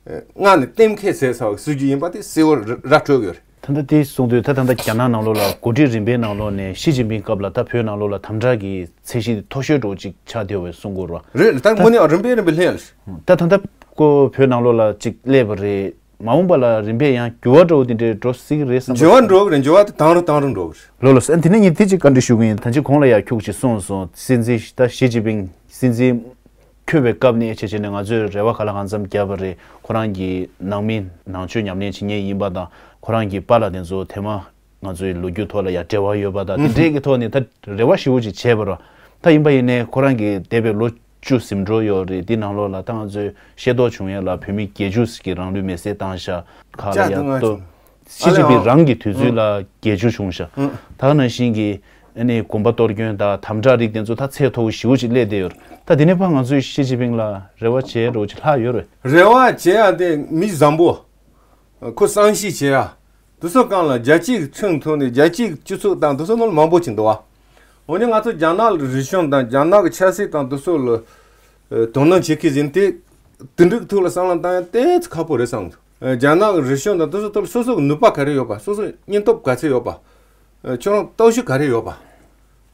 སྔ་ནས་གཏན་འཁེལ་བྱས་ཚར་བའི་སྲིད་ཇུས་ཡིན་པ་དེ་གསལ་བོར་ར་སྤྲོད་དགོས་རེད། ད་ལྟ་དེ་གསུངས་དུས་ད་ད་ལྟ་རྒྱ་ནག་ནང་ལོགས་ལ་འགོ་ཁྲིད་རིམ་པའི་ནང་ལོགས་ནས་ཞི་ཅིན་ཕིང་སྐབས་ལ་ད་བོད་ནང་ལོགས་ལ་དམ་དྲག་གི་ཚད་གཞི་མཐོ་ཤོས་འདྲ་བོ་ཅིག་ཆགས་བསྡད་པའི་གསུང་གི་རེད་བ། རེད་ད་དངོས་གནས་རིམ་པས་རིམ་པས་སླེབས་ཡ་རེད། ད་ད་ལྟ་ཁོ་བོད་ནང་ལོགས་ལ་ཅིག་སླེབས་པ་རེད། མ་འོངས་པ་ལ་རིམ་པས་ཡང་འགྱུར་བ་འགྲོ་བ་དེ་འདྲའི་འགྲོ་སྲིད་ཀྱི་རེད་བསམ་པ། འགྱུར་བ་འགྲོ་གི་རེད། འགྱུར་བ་དེ་དང་རུ་དང་རུ་འགྲོ་གི་རེད། ལོ་ལོ་ཨ་དེ་ནས་ངས་དེ་ཅིག་བཀའ་འདྲི་ཞུ་གི་ཡིན། ད་ཅི་གོང་ལ་ཡང་ཁྱུག་ཅིག་གསུངས་སོང་། སྲིད་འཛིན་ད་ཞི་ཅིན་ཕིང་སྲིད་འཛིན་འཁྱོད་པའི་སྐབས་ནས་བྱས་བྱས་ནས་ང་ཚོས་རེ་བ་ག་ལ་གང་འཚམ་བརྒྱབ་པ་རེད། ཁོ་རང་གི་ནང་མི་ནང་ཆོས་ཉམས་ལེན་བྱེད་མཁན་ཡིན་པ་དང་ཁོ་རང་གི་པཱ་ལགས་དེ་ཚོ་དེ་མ་ང་ཚོའི་ལོ་རྒྱུས་ཐོག་ལ་ཡང་འབྲེལ་བ་ཡོད་པ་དང་དེ་འདྲས་ཀྱི་ཐོག་ནས་ད་རེ་བ་ཞེ་པོ་ཅིག་བྱས་པ་རེད། ད་ཡིན་པ་ཡིན་ནའི་ཁོ་རང་གི་འདས་པའི་ལོ་བཅུ་ཟིན་འགྲོ་ཡོད་རེད། འདི་ནང་ལོགས་ལ་ད་ང་ཚོས་ཤེས་རྟོགས་བྱུང་ཡ་ལ་བོད་མི་བརྒྱད་ཅུ་ཞིག་གིས་རང་ལུས་མེར་སྲེག་བཏང་ཤག་ཁག་ལ་ཡ་ལྟོ། ཞི་ཅིན་ཕིང་རང་གི་དུས་ཚོད་ལ་བརྒྱད་ཅུ་བྱུང་ཤག་ད་ག་ནང་བཞིན་གྱི་ཨ་ནི་གོམ་པ་གཏོར་སྐྱོན་དང་དམ་དྲག་རིགས་དེ་ཚོ་ད་ཚད་མཐོ་པོ་ཞེ་པོ་ཅིག་སླེབས་བསྡད་ཡོད་རེད། ད་དེ་ནས་ཕར་ང་ཚོས་ཞི་ཅིན་ཕིང་ལ་རེ་བ་བྱེད་འགྲོ་ཅིག་ལྷག་ཡོད་རེད། རེ་བ་བྱེད་ཡ་དེ་མི་བཟང་པོ། ཁོ་བསམ་ཤེས་བྱེད་ཡ། དེ་ཚོ་གང་ལ་རྒྱལ་སྤྱིའི་ཁྲིམས་ཐོག་ནས་རྒྱལ་སྤྱིའི་སྤྱི་ཚོགས་དང་དེ་ཚོ་ནང་ལ་མང་པོ་ཅིག་འདུག་བ། འོན་ཀྱང་ང་ཚོ་རྒྱ་ནག་གི་རིག་གཞུང་དང་རྒྱ་ནག་གི་ཆབ་སྲིད་དང་དེ་ཚོ་ལ་དོ་སྣང་བྱེད་མཁན་ཡིན་ཏེ། དེ་འདྲའི་ཐོག་ལ་བསམ་བློ་བཏང་ཡ་ཏོག་ཙམ་ཁག་པོ་རེད་བསམ་འདུག་རྒྱ་ནག་གི་རིག་གཞུང་དང་དེ་ཚོ་ཐོག་ལ་སོ་སོ་གི་ནུས་པ་ག་རེ་ཡོད་པ། སོ་སོ་སྙིང་སྟོབས་ག་ཚད་ཡོད་པ། ཁྱོད་རང་སྟོབས་ཤུགས་ག་རེ་ཡོད་པ།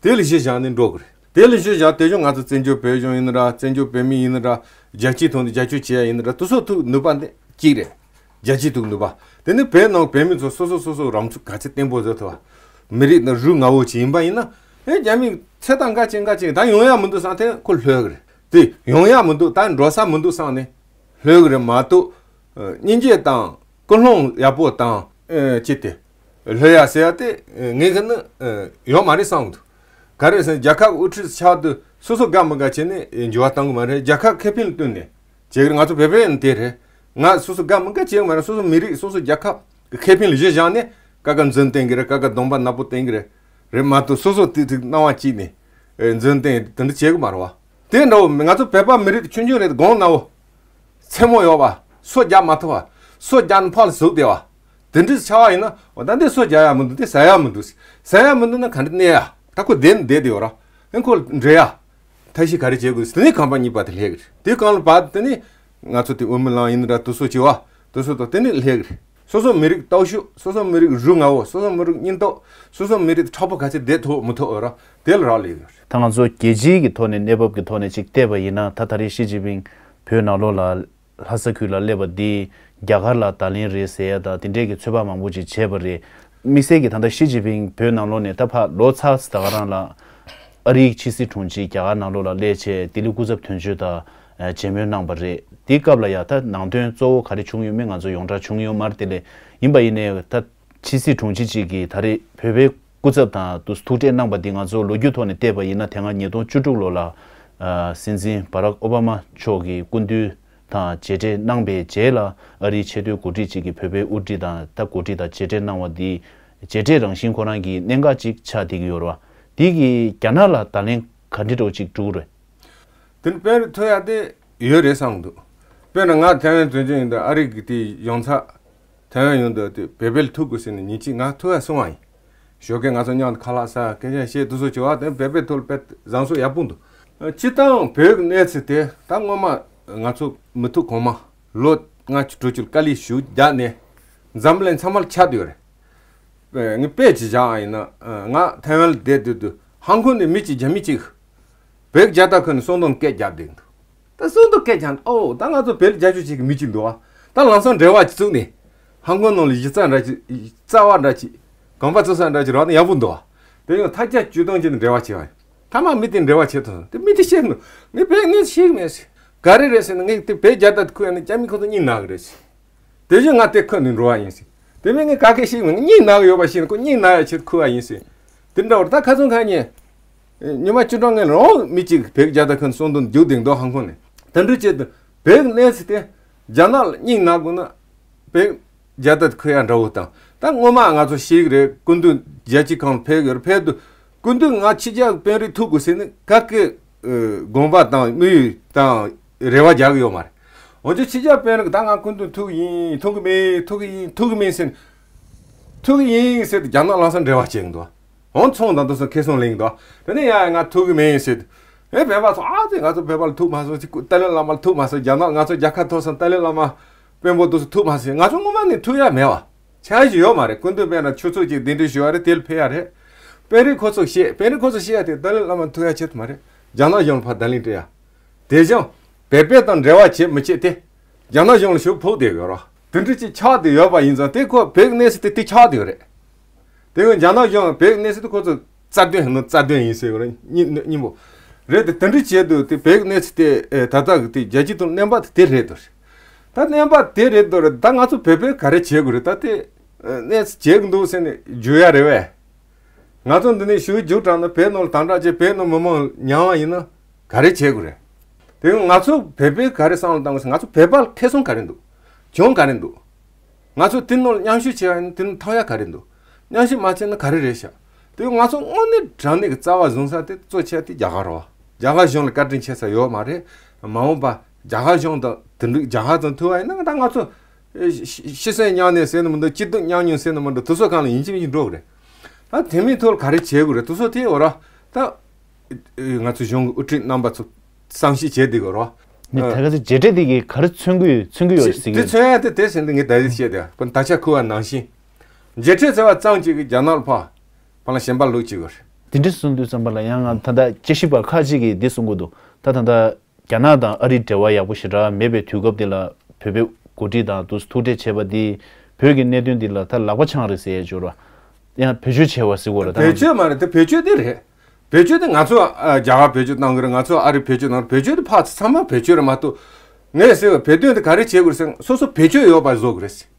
དེ་ལ་གཞི་བཞག་ནས་འགྲོ་དགོས་རེད། དེ་ལ་གཞི་བཞག་དེ་བཞིན་ང་ཚོ་བཙན་བྱོལ་བོད་གཞུང་ཡིན་ན་འདྲ། བཙན་བྱོལ་བོད་མི་ཡིན་ན་འདྲ། རྒྱལ་སྤྱིའི་ཐོག་ནས་རྒྱབ་སྐྱོར་བྱེད་ཡ་ཡིན་ན་འདྲ། དེ་ཚོ་ཐུགས་ནུས་པ་འདི་གཅིག་རེད། རྒྱལ་སྤྱིའི་ཐུགས་ནུས་པ། དེ་ནི་བོད་ནང་བོད་མི་ཚོ་སོ་སོ་སོ་སོ་རང་ཚུགས་ག་ཚད་བརྟན་པོ་བཟོ་ཐུབ་པ། མི་རིགས་ནི་རུས་ངའོ་ཅིག་ཡིན་པ་ཡིན་ན། ཨེ་རྒྱ་མི་ཚེ་དང་འགའ་ཅིག་འགའ་ཅིག་ད་ཡོང་ཡ་མི་འདུག་བསམ་དེ་ཁོ་ལྷོད་གི་རེད། དེ་ཡོང་ཡ་མི་འདུག་ད་འགྲོ་ས་མི་འདུག་བསམ་ནས་ལྷོད་གི་རེད་མ་གཏོགས། སྙིང་རྗེ་དང་ཀུན་སློང་ཡག་པོ་དང་། ཅི་སྟེ། ལྷོད་ཡ་ཟེར་ཡ་དེ་ངས་ཁ་ནི་ཡོད་མ་རེད་བསམ་གི་འདུག་ག་རེ་ཟེར་ན་རྒྱལ་ཁབ་དབུ་ཁྲིད་ཆགས་དུས་སོ་སོ་དགའ་མི་དགའ་བྱས་ནས་འགྱུར་བ་གཏང་གི་མ་རེད། རྒྱལ་ཁབ་ཁེ་ཕན་ལ་བསྟུན་ནས་བྱེད་ཀྱི་རེད། ང་ཚོ་བོད་པ་ཡིན་དེ་རེད། ང་སོ་སོ་དགའ་མི་དགའ་བྱེད་ཀྱི་མ་རེད། སོ་སོ་མི་རིགས་སོ་སོ་རྒྱལ་ཁབ་ཀྱི་ཁེ་ཕན་ལ་གཞི་བཞག་ནས་ཀ་ཀ་འཛིན་བསྟེན་གྱི་རེད། ཀ་ཀ་གདོང་པ་ནག་པོ་བསྟེན་གྱི་རེད། རེད་མ་གཏོགས་སོ་སོ་ཏིག་ཏིག་སྣང་བ་གཅིག་ནས་འཛིན་བསྟེན་དེ་འདྲ་བྱེད་ཀྱི་མ་རེད་བ། དེ་འདྲ་བོ་ང་ཚོ་བོད་པ་མི་རིགས་ཆུང་ཆུང་རེད། གོང་ན་བོ། མཚན་མོ་ཡོད་པ། སོ་རྒྱག་མ་ཐུབ་པ། སོ་རྒྱག་ན་ཕར་ལ་ཟུག་བསྡད་པ། དེ་འདྲའི་ཆགས་པ་ཡིན་ན་འོ་ད་འདི་སོ་རྒྱག་ཡ་མི་འདུག་འདི་ཟ་ཡ་མི་འདུག་ཟ་ཡ་མི་འདུག་ན་ག་འདྲ་གནས་ཡ། ད་ཁོ་བསྡད་ན་བསྡད་དེ་ཡོད་ར། ཨེ་ཁོ་འདྲེ་ཡ། ཐབས་ཤེས་ག་རེ་བྱེད་དགོས། དེ་ནས་ཁང་པ་གཉིས་པ་དེ་སླེབས་གི་རེད། དེ་གང་ལ་བབས་དེ་ནས་ང་ཚོ་དེ་དབུ་མའི་ལམ་ཡིན་ན་འདྲ། དེ་ཚོ་བྱེད་པ། དེ་ཚོ་དང་དེ་ནས་སླེབས་གི་རེད། སོ་སོ་མི་རིགས་སྟོབས་ཤུགས། སོ་སོ་མི་རིགས་རུས་ངའོ། སོ་སོ་མི་རིགས་སྙིང་སྟོབས། སོ་སོ་མི་རིགས་དྲག་པོ་ག་ཚད་བསྡད་ཐུབ་མི་ཐུབ་འོ་ར་དེ་ལ་རག་ལས་ཡོད་རེད། ད་ང་ཚོ་རྒྱལ་སྤྱིའི་གི་ཐོག་ནས་གནས་བབ་ཀྱི་ཐོག་ནས་ཅིག་བལྟས་པ་ཡིན་ན། ད་ད་རེས་ཞི་ཅིན་ཕིང་བོད་ནང་ལོགས་ལ་ལྷ་ས་ཁུལ་ལ་སླེབས་པ་འདི་རྒྱ་གར་ལ་བརྡ་ལན་རེད་ཟེར་ཡ་དང་དེ་འདྲས་ཀྱི་ཚོད་དཔག་མང་པོ་ཅིག་བྱས་པ་རེད། དམིགས་བསལ་གྱི་ད་ལྟ་ཞི་ཅིན་ཕིང་བོད་ནང་ལོགས་ནས་ད་ཕར་ལོ་ཚར་ཙམ་ད་ག་རང་ལ་ཨ་རིའི་ཕྱི་སྲིད་དྲུང་ཆེ་རྒྱ་གར་ནང་ལོགས་ལ་སླེབས་བྱས་ལྡི་ལི་སྐུ་ཚབ་དོན་གཅོད་དང་མཇལ་མོལ་གནང་པ་རེད། དེའི་སྐབས་ལ་ཡ་ད་ནང་དོན་གཙོ་བོ་ག་རེ་བྱུང་ཡོད་མེད་ང་ཚོ་ཡོངས་གྲགས་བྱུང་ཡོད་མ་རེད། དེ་ལས་ཡིན་པ་ཡིན་ནའི་ད་ཕྱི་སྲིད་དྲུང་ཆེ་གཅིག་གིས་ད་རེས་བོད་པའི་སྐུ་ཚབ་དང་དུ་ཐུག་འཕྲད་གནང་པ་འདི་ང་ཚོ་ལོ་རྒྱུས་ཐོག་ནས་བལྟས་པ་ཡིན་ན་དེ་སྔ་ཉིས་སྟོང་བཅུ་དྲུག་ལོ་ལ་ཨ་སྲིད་འཛིན་བྷ་རག་ཨོ་བྷ་མ་མཆོག་གི་སྐུ་མདུན་དང་མཇལ་འཕྲད་གནང་པའི་རྗེས་ལ་ཨ་རིའི་ཆེས་མཐོའི་འགོ་ཁྲིད་ཅིག་གིས་བོད་པའི་དབུ་ཁྲིད་དང་ད་འགོ་ཁྲིད་དང་མཇལ་འཕྲད་གནང་བ་འདི་མཇལ་འཕྲད་རང་བཞིན་ཁོ་རང་གི་གནད་འགག་ཅིག་ཆགས་བསྡད་ཀྱི་ཡོད་རེད་བ། འདི་གིས་རྒྱ་ནག་ལ་བརྡ་ལན་ག་འདྲ་འདྲ་བོ་ཅིག་འགྲོ་གི་རེད། དེ་ནི་དཔེ་ཐོ་ཡ་དེ་ཡོད་རེད་བསམ་གི་འདུག་དཔེར་ན་ང་ཐའེ་ཝན་དོན་ཆེན་ཡིན་དུས་ཨ་རི་གི་དེ་ཡོང་ཚ་ཐའེ་ཝན་ཡོང་དུས་དེ་བོད་པའི་ཐུག་དགོས་ཟེར་ནས་ཉིན་གཅིག་ང་ཐུག་ཡ་སོང་བ་ཡིན། ཞོགས་ཀས་ང་ཚོ་མཉམ་དུ་ཁ་ལག་ཟ་སྐད་ཆ་བཤད་དུ་སོ་བྱེད་བ་དེ་བོད་པའི་ཐུག་ལ་དཔེ་བཟང་སོ་ཡག་པོ་འདུག་སྤྱི་བཏང་བོད་ཀྱི་གནས་ཚུལ་དེ་ད་སྔོན་མ་ང་ཚོ་མི་ཐུག་གོང་མ་ལོ་ལྔ་བཅུ་དྲུག་ཅུ་དཀའ་ལས་ཞུ་རྒྱག་ནས་འཛམ་གླིང་ཚང་མར་ཁྱབ་བསྡད་ཡོད་རེད། ངས་དཔེ་ཅིག་བཞག་ཨ་ཡིན་ན། ང་ཐའེ་ཝན་ལ་བསྡད་དུས་དུས་ཧང་ཀོང་ནས་མི་གཅིག་རྒྱ་མི་གཅིག་བོད་རྒྱལ་དར་ཁུར་ནས་སོང་དོན་སྐད་རྒྱབ་བསྡད་འདུག་ད་སོང་དོན་སྐད་རྒྱབ་འདུག་ཨོ་ད་ང་ཚོ་བོད་ལ་རྒྱབ་སྐྱོར་བྱེད་ཀྱི་མི་གཅིག་འདུག་ཨ། ད་ལམ་སང་འབྲེལ་བ་ཅིག་བཙུགས་ནས་ཧང་ཀོང་ནང་ལ་གཞི་རྩ་འདྲ་ཅིག་རྩ་བ་འདྲ་ཅིག་གོམ་པ་བཙུགས་ས་འདྲ་ཅིག་རག་ན་ཡག་པོ་འདུག་ཨ། དེ་ཡང་ཐ་ཆད་བཅུ་སྟོང་ཅིག་ནས་འབྲེལ་བ་བྱས་པ་ཡིན། ཐ་མ་མི་དེ་འབྲེལ་བ་བྱེད་ཐུབ་སོང་། དེ་མི་དེ་ཤེས་མི་ཤེས་གི་མེད་ཟེར། ག་རེ་རེད་ཟེར་ན། ངས་དེ་བོད་རྒྱལ་དར་དེ་ཁུར་ཡ་ནི་རྒྱ་མི་ཁོ་ཚོ་སྙིང་ན་གི་རེད་ཟེར། དེ་བཞིན་ང་དེ་ཁུར་ནས་འགྲོ་བ་ཡིན་ཟེར། དེ་མིན་ངས་ག་གེ་ཤེས་མིན། སྙིང་ན་གི་ཡོད་པ་ཤེས་ན་ཁོ་སྙིང་ན་ཡ་ཆེད་ཁུར་བ་ཡིན་ཟེར། དེ་འདྲ་བར་ད་ཁ་སང་ཁ་ཉིན་ཉི་མ་བཅུ་གྲངས་ངས་རང་མི་གཅིག་བོད་རྒྱལ་དར་ཁུར་ནས་གསོལ་འདེབས་རྒྱུགས་དེང་དོ་ཧང་ཁོང་ནས། དེ་འདྲ་བྱས་དུས་བོད་གནས་ཚུལ་དེ་རྒྱ་ནག་ལ་སྙིང་ན་དགོས་ན། བོད་རྒྱལ་དར་ཁུར་ཡ་འདྲ་བོ་དང་། ད་སྔོན་མ་ང་ཚོ་ཤེས་ཀྱི་རེད། སྐུ་མདུན་རྒྱལ་སྤྱིའི་ཁང་ཕེབས་ཡོད་རེད། ཕེབས་དུས་སྐུ་མདུན་ང་ཕྱི་རྒྱལ་དཔོན་རིགས་ཐུག་དགོས་ཟེར་ནས་ག་གེ་དགོངས་པ་དང་དམིགས་ཡུལ་དང་རེ་བ་རྒྱག་གི་ཡོད་མ་རེད། འོན་ཀྱང་ཕྱི་རྒྱལ་དཔོན་རིགས་ད་ང་སྐུ་མདུན་ཐུག་གི་ཡིན། ཐུག་གི་མིན། ཐུག་གི་ཡིན། ཐུག་གི་མིན་ཟེར་ནས། ཐུག་གི་ཡིན་ཟེར་དུས་རྒྱ་ནག་ལམ་སང་འབྲེལ་བ་བྱེད་ཀྱི་འདུག་འོང་ཚོང་དང་དུ་སོང་ཁེ་སང་ལེན་འདུག་དེ་ནས་ཡ་ང་ཐུག་གི་མིན་ཟེར་དུས། ཨེ་བོད་པ་ཚོ་ཨ་ཙི་ང་ཚོ་བོད་པ་ལ་ཐུག་མ་སོང་། ཅིག་ཏཱ་ལའི་བླ་མ་ལ་ཐུག་མ་སོང་། རྒྱ་ནག་ང་ཚོ་རྒྱལ་ཁ་ཐོབ་སོང་། ཏཱ་ལའི་བླ་མ་དཔོན་པོ་དུ་སུ་ཐུག་མ་སོང་། ང་ཚོ་སྔོན་མ་ནས་ཐུག་ཡ་མེད་བ། ཆ་ཞིག་ཡོད་མ་རེད། སྐུ་མདུན་དཔེར་ན་ཆུ་ཚོད་ཅིག་གདན་འདྲེན་ཞུ་བ་རེད། དེ་ལ་ཕེབས་ཡ་རེད། དཔོན་རིགས་ཁོ་ཚོ་བཤད། དཔོན་རིགས་ཁོ་ཚོ་བཤད་ཡ་དེ་ཏཱ་ལའི་བླ་མ་ཐུག་ཡ་ཆེད་དུ་མ་རེད། རྒྱ་ནག་གཞུང་ལ་ཕར་བརྡ་ལན་སྤྲད་ཡ། དེ་བཞིན་བོད་པའི་དང་འབྲེལ་བ་བྱེད་མི་བྱེད་དེ་རྒྱ་ནག་གཞུང་ལ་ཞུ་ཕོག་བསྡད་ཡོད་རེད། དེ་འདྲ་ཅིག་ཆགས་བསྡད་ཡོད་པ་ཡིན་ཙང་། དེ་ཁོ་བོད་གནས་ཚུལ་དེ་དེ་ཆགས་བསྡད་ཡོད་རེད། དེ་ཡང་རྒྱ་ནག་གཞུང་བོད་གནས་ཚུལ་དེ་ཁོ་ཚོ་རྩ་དོན་ཡིན་ནོ། རྩ་དོན་ཡིན་ཟེར་བ་རེད། སྙིང་སྙིང་པོ་རེད་དེ། དེ་འདྲ་བྱས་དུས་དེ་བོད་གནས་ཚུལ་དེ་ཨེ་ད་ལྟ་གི་དེ་རྒྱལ་སྤྱི་དང་གནས་བབ་དེ་དེ་རེད་དོ། ད་གནས་བབ་དེ་རེད་དོ་རེད། ད་ང་ཚོ་བོད་པས་ག་རེ་བྱེད་དགོས་རེད། ད་དེ་ཨེ་གནས་ཚུལ་བྱེད་དགོས་འདུག་ཟེར་ནས་བརྗོད་ཡ་རེད་བས། ང་ཚོ་འདི་ནས་ཞུ་རྒྱུགས་དྲངས་ན་བོད་ནང་ལ་དམ་དྲག་བྱས་བོད་ནང་མི་མང་ཉམས་པ་ཡིན་ན་ག་རེ་བྱེད་དགོས་རེད། དེ་ཡང་ང་ཚོ་བོད་པས་ག་རེ་བསམ་བློ་བཏང་དགོས་ཟེར། ང་ཚོ་བོད་པ་ལ་ཁེ་བཟང་ག་རེ་འདུག་གྱོང་ག་རེ་འདུག་ང་ཚོ་དེ་ནང་ལ་མཉམ་ཞུགས་བྱས་པ་ཡིན་ན་དེ་ནང་ཐོབ་ཡ་ག་རེ་འདུག་མཉམ་ཞུགས་མ་བྱས་ན་ག་རེ་རེད་ཤག་དེ་ང་ཚོ་དངོས་གནས་དྲང་གནས་ཀྱི་རྩ་བ་བཟུང་ས་དེ་གཙོ་ཆེ་དེ་རྒྱ་གར་རེད། རྒྱ་གར་གཞུང་ལ་བཀའ་དྲིན་ཆེ་ས་ཡོད་མ་རེད། མ་འོངས་པ་རྒྱ་གར་གཞུང་དང་དེ་འདྲ་རྒྱ་གར་དང་ཐུག་པ་ཡིན་ན་ད་ང་ཚོ་ཤི་ཤི་གསོན་མཉམ་གནས་ཟེར་ནི་མི་འདུག་སྐྱིད་སྡུག་མཉམ་མྱོང་ཟེར་ནི་མི་འདུག་དེ་ཚོ་གང་ལ་ཡིན་གཅིག་མིན་གཅིག་འགྲོ་གི་རེད། ད་དེ་མིན་ཐོག་ལ་ག་རེ་བྱེད་དགོས་རེད། དེ་ཚོ་དེ་འོ་ར་ད་ང་ཚོ་གཞུང་གི་དབུ་ཁྲིད་རྣམ་པ་ཚོ་བསམ་ཤེས་བྱེད་བསྡད་དགོས་རེད། ནི་ད་ག་ཚོད་མཇལ་འཕྲད་དེ་གི་ག་རེ་མཚོན་གི་ཡོད། མཚོན་གི་ཡོད་ཟེར་གི་དེ་ཡོད། མཚོན་ཡ་དེ་དེ་ཟེར་འདི་ངས་ད་གཟོད་བཤད་དེ་ད་ཆ་ཁུ་བ་ནང་བཞིན། མཇལ་འཕྲད་ཟེར་བ་ཙམ་གཅིག་གིས་རྒྱ་ནག་ལ་ཕར་ཕར་ལ་ཞེན་པ་ལོག་བྱེད་དགོས་རེད། དེ་འདྲ་གསུངས་དུས་ཙམ་པ་ལ་ཡང་ང་ད་ལྟ་དཔྱད་ཞིབ་པ་ཁག་ཅིག་གིས་འདི་གསུང་གི་འདུག་ད་ད་ལྟ་རྒྱ་ནག་དང་ཨ་རིའི་འབྲེལ་བ་ཡག་པོ་ཞེ་དྲག་མེད་པའི་དུས་སྐབས་འདི་ལ་བོད་པའི་འགོ་ཁྲིད་དང་དུ་ཐུག་འཕྲད་བྱས་པ་འདི་བོད་ཀྱི་གནད་དོན་འདི་ལ་ད་ལག་པ་འཆང་རེད་ཟེར་ཡས་འབྱོར་བ། ཡང་བེད་སྤྱོད་བྱས་པ་ཟེར་དགོས་རེད་ད། བེད་སྤྱོད་མ་རེད་དེ། བེད་སྤྱོད་དེ་རེད། བེད་སྤྱོད་དེ་ང་ཚོ་ཨ་རྒྱ་གར་བེད་སྤྱོད་གཏང་གི་རེད། ང་ཚོ་ཨ་རི་བེད་སྤྱོད་གཏང་གི་རེད། བེད་སྤྱོད་དེ་ཕར་ཚང་མ་བེད་སྤྱོད་རེད་མ་གཏོགས། ངས་ཟེར་བ་བོད་དོན་དེ་ག་རེ་བྱེད་དགོས་རེད་ཟེར་ན་སོ་སོ་བེད་སྤྱོད་ཡོད་པ་བཟོ་དགོས་རེད།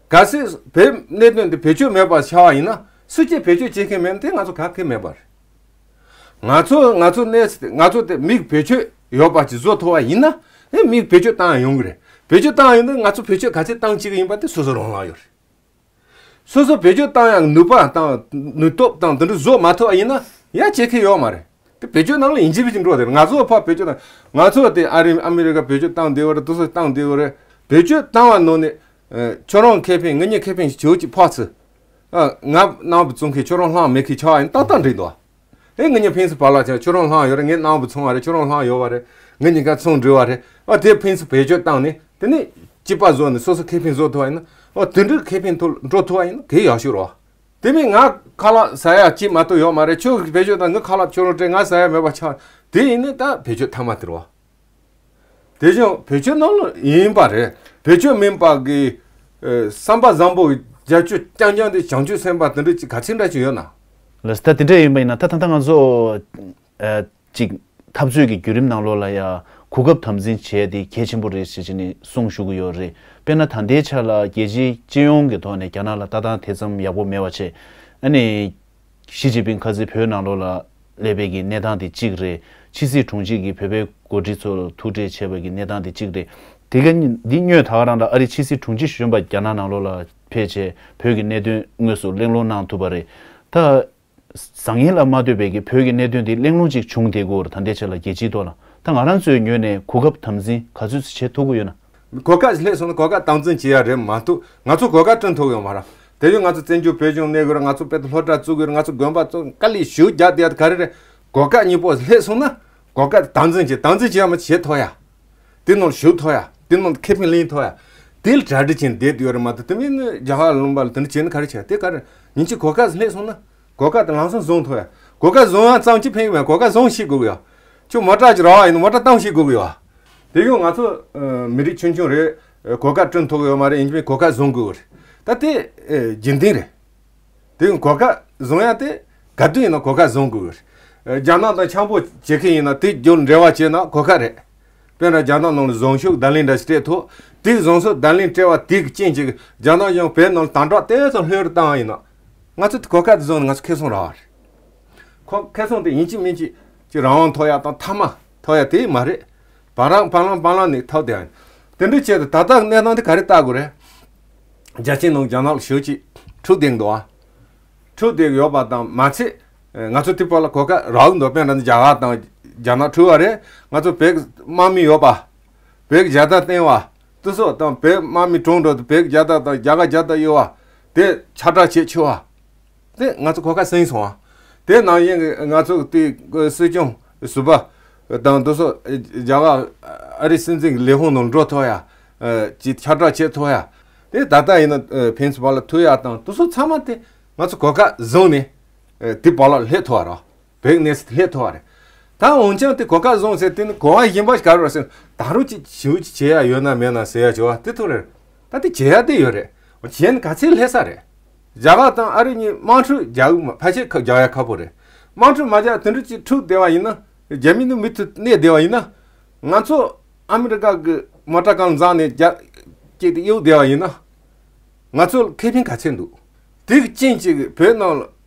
གལ་སྲིད་བོད་གནད་དོན་དེ་བེད་སྤྱོད་མེད་པ་ཆགས་པ་ཡིན་ན་སུ་གཅིག་བེད་སྤྱོད་བྱེད་མཁན་མེད་ན་དེ་ང་ཚོ་ག་གེ་མེད་པ་རེད། ང་ཚོ་ང་ཚོ་གནས་ང་ཚོ་དེ་མིག་བེད་སྤྱོད་ཡོད་པ་ཅིག་བཟོ་ཐུབ་པ་ཡིན་ན་ཨེ་མིག་བེད་སྤྱོད་བཏང་ཡོང་གི་རེད། བེད་སྤྱོད་བཏང་ཡོང་དུས་ང་ཚོ་བེད་སྤྱོད་ག་ཚད་བཏང་བྱེད་ཀྱི་ཡིན་པ་དེ་སོ་སོ་རང་ལ་ཡོད་རེད། སོ་སོ་བེད་སྤྱོད་བཏང་ཡང་ནུས་པ་དང་ནུས་སྟོབས་དང་དེ་འདྲ་བཟོ་མ་ཐུབ་པ་ཡིན་ན་ཡ་བྱེད་མཁན་ཡོད་མ་རེད། དེ་བེད་སྤྱོད་ནང་ལ་ཡིན་གཅིག་མིན་གཅིག་འགྲོ་དེ་རེད། ང་ཚོ་ཕར་བེད་སྤྱོད་དང་ང་ཚོ་དེ་ཨ་རི་ཨ་མི་རི་ཀ་བེད་སྤྱོད་བཏང་བསྡད་ཡོད་རེད། དེ་ཚོ་བཏང་བསྡད་ཡོད་རེད། བེད་སྤྱོད་བཏང་བ་ནང་ནས་ཁྱོད་རང་ཁེ་ཕན་ངེད་གཉིས་ཁེ་ཕན་ཞིག་བྱེད་ཅིག་ཕར་ཚུར་ང་གནང་བ་བཙོང་མཁན་ཁྱོད་རང་ལྷང་མེད་མཁན་ཆགས་ཡིན་ཏག་ཏག་འགྲིག་འདུག་ཨེ་ངེད་གཉིས་ཕན་ཚུན་བར་ལ་ཆ་ཁྱོད་རང་ལྷང་ཡོད་རེད། ངས་གནང་བ་བཙོང་བ་རེད། ཁྱོད་རང་ལྷང་ཡོད་པ་རེད། ངེད་གཉིས་ཀ་ཚོང་འགྲིག་པ་རེད། ཨ་དེ་ཕན་ཚུན་བེད་སྤྱོད་བཏང་ནས་དེ་ནས་སྐྱིད་པ་བཟོ་ནས་སོ་སོ་ཁེ་ཕན་བཟོ་ཐུབ་པ་ཡིན་ན་ཨ་དེ་འདྲའི་ཁེ་ཕན་ཐོག་འགྲོ་ཐུབ་པ་ཡིན་ན་གལ་ཡག་ཤོས་རེད། དེ་མིན་ང་ཁ་ལག་ཟ་ཡ་ཅིག་མ་གཏོགས་ཡོད་མ་རེད། ཁྱོད་ཀྱིས་བེད་སྤྱོད་བཏང་ངས་ཁ་ལག་ཁྱོད་རང་སྤྲད་ང་ཟ་ཡ་མེད་པ་ཆགས། དེ་ཡིན་ནས་ད་བེད་སྤྱོད་ཐ་མ་དེ་རེད་བ། དེ་བཞིན་བེད་སྤྱོད་ནང་ལ་ཡིན་པ་རེད། བེད་སྤྱོད་མིན་པ་གི་ཨ་བསམ་པ་བཟང་པོ་རྒྱབ་སྐྱོར་རྐྱང་རྐྱང་དེ་བྱང་ཆུབ་སེམས་དཔའ་དེ་འདྲ་ཅིག་ག་ཚད་འདྲ་ཅིག་ཡོད་ན། ལགས་སོ། ད་དེ་འདྲ་ཡིན་པ་ཡིན་ན་ད་ད་ལྟ་ང་ཚོ་ཨ་ཅིག་འཐབ་རྩོད་ཀྱི་བརྒྱུད་རིམ་ནང་ལོགས་ལ་ཡ་གོ་སྐབས་དམ་འཛིན་བྱས་ཏེ་གལ་ཆེན་པོ་རེད་ཟེར་བྱས་ནས་གསུང་ཞུ་གི་ཡོད་རེད། དཔེར་ན་ད་ལྟའི་ཆ་ལ་རྒྱལ་སྤྱིའི་སྤྱི་ཡོངས་ཀྱི་ཐོག་ནས་རྒྱ་ནག་ལ་ལྟ་སྟངས་དེ་ཙམ་ཡག་པོ་མེད་པ་བྱས། ཨ་ནི། ཞི་ཅིན་ཕིང་ཁ་སང་བོད་ནང་ལོགས་ལ་སླེབས་པའི་གི་གནས་སྟངས་དེ་གཅིག་རེད། ཕྱི་སྲིད་དྲུང་ཆེ་གིས་བོད་པའི་འགོ་ཁྲིད་ཚོ་ལ་ཐུག་འཕྲད་བྱས་པའི་གི་གནས་སྟངས་དེ་གཅིག་རེད། དེ་ག་ནི་འདི་སྔོན་ད་ག་རང་ལ་ཨ་རིའི་ཕྱི་སྲིད་དྲུང་ཆེ་གཞོན་པ་རྒྱ་ནག་ནང་ལོགས་ལ་ཕེབས་བྱས་བོད་ཀྱི་གནད་དོན་དངོས་སུ་གླེང་སློང་གནང་ཐུབ་པ་རེད། ད་བཟང་ངན་ལ་མ་ལྟོས་པའི་གི་བོད་ཀྱི་གནད་དོན་དེ་གླེང་སློང་ཅིག་བྱུང་བསྡད་ཀྱི་ཡོད་རེད། ད་ལྟའི་ཆ་ལ་རྒྱལ་སྤྱིའི་ཐོག་ལ་ད་ང་རང་ཚོའི་ངོས་ནས་གོ་སྐབས་དམ་འཛིན་ག་ཚོད་ཅིག་བྱེད་ཐུབ་ཀྱི་ཡོད་ན། གོ་སྐབས་སླེབས་སོང་ན་གོ་སྐབས་དམ་འཛིན་བྱེད་ཡ་རེད་མ་གཏོགས་ང་ཚོ་གོ་སྐབས་བསྐྲུན་ཐུབ་ཡོད་མ་རེད། དེ་བཞིན་ང་ཚོ་བཙན་བྱོལ་བོད་གཞུང་གནས་དགོས་རེད། ང་ཚོ་དཔེ་ལྟ་སློབ་གྲྭ་བཙུགས་དགོས་རེད། ང་ཚོ་དགོན་པ་བཙུགས་དཀའ་ལས་ཞེ་པོ་རྒྱག་བསྡད་ཡ་དེ་ག་རེ་རེད། གོ་སྐབས་གཉིས་པོ་སླེབས་སོང་ན་གོ་སྐབས་དམ་འཛིན་བྱེད། དམ་འཛིན་བྱེད་ཡ་མ་བྱེད་ཐུབ་ཡ། དེ་ནང་ཞུགས་ཐུབ་ཡ། དེ་ནང་ཁེ་ཕན་ལེན་ཐུབ་ཡ། དེ་ལ་གྲ་སྒྲིག་བྱས་ནས་བསྡད་ཡོད་རེད་མ་གཏོགས་དེ་མིན་ནི་རྒྱ་གར་ལུང་པ་ལ་དེ་འདྲ་བྱས་ན་ག་རེ་བྱས། དེ་ག་རེ་ཉིན་གཅིག་གོ་སྐབས་སླེབས་སོང་ན་གོ་སྐབས་དེ་ལམ་སང་བཟུང་ཐུབ་ཡ། གོ་སྐབས་བཟུང་ཡ་ཙམ་གྱིས་ཕན་གྱི་མེད། གོ་སྐབས་བཟུང་ཤེས་དགོས་ཀྱི་ཡོད། ཁྱོད་མོ་ཊ་ཅིག་རག་པ་ཡིན་ན་མོ་ཊ་བཏང་ཤེས་དགོས་ཀྱི་ཡོད། དེ་ཡང་ང་ཚོ་ཨ་མི་རིགས་ཆུང་ཆུང་རེད། ཨ་གོ་སྐབས་བསྐྲུན་ཐུབ་ཀྱི་ཡོད་མ་རེད། ཡིན་གཅིག་མིན་གོ་སྐབས་བཟུང་དགོས་རེད། ད་དེ་ཨ་རྒྱུན་ལྡན་རེད། དེ་ཡང་གོ་སྐབས་བཟུང་ཡ་དེ་ག་དུས་ཡིན་ན་གོ་སྐབས་བཟུང་དགོས་རེད། ཨ་རྒྱ་ནག་དང་འཆམ་པོ་བྱེད་མཁན་ཡིན་ན་དེ་རྒྱུར་འབྲེལ་བ་བྱས་ན་གོ་སྐབས་རེད། དཔེར་ན་རྒྱ་ནག་ནང་ལ་བཟང་ཕྱོགས་བརྡ་ལན་འདྲ་ཞིག་སྤྲད་ཐུབ། དེ་བཟང་ཕྱོགས་བརྡ་ལན་སྤྲད་པ་དེ་གི་རྐྱེན་གྱིས་རྒྱ་ནག་གཞུང་བོད་ནང་ལ་དམ་དྲག་དེ་ཙམ་ལྷོད་རུ་བཏང་བ་ཡིན་ན། ང་ཚོ་དེ་གོ་སྐབས་དེ་བཟུང་ནས་ང་ཚོ་ཁེ་བཟང་རག་པ་རེད། ཁོ་ཁེ་བཟང་དེ་ཡིན་གཅིག་མིན་གཅིག་ཅིག་རང་དབང་ཐོབ་ཡག་དང་མཐའ་མ་ཐོབ་ཡག་དེ་མ་རེད། བང་རིམ་བང་རིམ་བང་རིམ་ནས་ཐོབ་བསྡད་ཡག་ཡིན། དེ་འདྲའི་ཆེད་དུ་ད་ལྟ་གི་གནས་སྟངས་དེ་ག་རེ་ལྟ་དགོས་རེད། རྒྱ་ཆེའི་ནང་རྒྱ་ནག་ལ་ཞེ་པོ་ཅིག་འཁྲུག་བསྡད་འདུག་ཨ། འཁྲུག་བསྡད་ཡོད་པ་དང་མ་ཚད། ང་ཚོ་དེ་བར་ལ་གོ་སྐབས་རག་གི་འདུག་དཔེར་ན་རྒྱ་གར་དང་རྒྱ་ནག་འཁྲུག་པ་རེད། ང་ཚོ་བོད་ཀྱི་དམག་མི་ཡོད་པ། བོད་ཀྱི་རྒྱལ་དར་བསྟན་པ། དེ་ཚོ་དང་བོད་དམག་མི་གྲོངས་འགྲོ་དུས་བོད་ཀྱི་རྒྱལ་དར་དང་རྒྱ་གར་རྒྱལ་དར་གཡོ་བ། དེ་ཁྱབ་བསྒྲགས་བྱེད་ཆོག་པ། དེ་ང་ཚོ་གོ་སྐབས་ཟིན་སོང་བ། དེ་ནང་བཞིན་གྱི་ང་ཚོ་དེ་སྲིད་སྐྱོང་ཟུར་པ་དང་དེ་ཚོ་རྒྱ་གར་ཨ་རིའི་སྲིད་འཛིན་གྱི་ལས་ཁུངས་ནང་འགྲོ་ཐུབ་ཡ། ཅིག་ཁྱབ་བསྒྲགས་བྱེད་ཐུབ་ཡ། དེ་ད་ལྟ་ཡིན་ན་ཕན་ཚུན་བར་ལ་ཐུག་ཡ་དང་དེ་ཚོ་ཚང་མ་དེ་ང་ཚོ་གོ་སྐབས་བཟུང་ནས་དེ་བར་ལ་སླེབས་ཐུབ་པ་རེད། བོད་ཀྱི་གནས་ཚུལ་དེ་སླེབས་ཐུབ་པ་རེད། ད་འོན་ཀྱང་དེ་གོ་སྐབས་བཟུང་ཟེར་དེ་ནི་གོ་བ་གཞན་པ་ཞིག་ག་རེ་རེད་ཟེར་ན། ད་རུང་ཅིག་ཞེ་པོ་ཅིག་བྱེད་ཡ་ཡོད་ན་མེད་ན་ཟེར་ཡ་བྱེད་པ་དེ་ཐུག་རེད། ད་དེ་བྱེད་ཡ་དེ་ཡོད་རེད། བྱེད་ན་ག་ཚད་སླེབས་ས་རེད། རྒྱ་གར་དང་ཨ་རི་གཉིས་དམག་འཁྲུག་རྒྱག་གི་མ་ཕལ་ཆེར་ཁ་རྒྱག་ཡ་ཁག་པོ་རེད། དམག་འཁྲུག་མ་རྒྱག་དེ་འདྲ་ཅིག་འཁྲུག་བསྡད་པ་ཡིན་ན། རྒྱ་མི་ནི་མུ་མཐུད་གནས་བསྡད་པ་ཡིན་ན། ང་ཚོ་ཨ་མི་རི་ཀ་གི་མོ་ཊ་གང་འཛེགས་ནས་རྒྱ་སྐྱེད་དེ་གཡུག་བསྡད་པ་ཡིན་ན། ང་ཚོ་ལ་ཁེ་ཕན་ག་ཚད་འདུག་དེ་གི་རྐྱེན་གྱིས་བོད་ནང་ལ་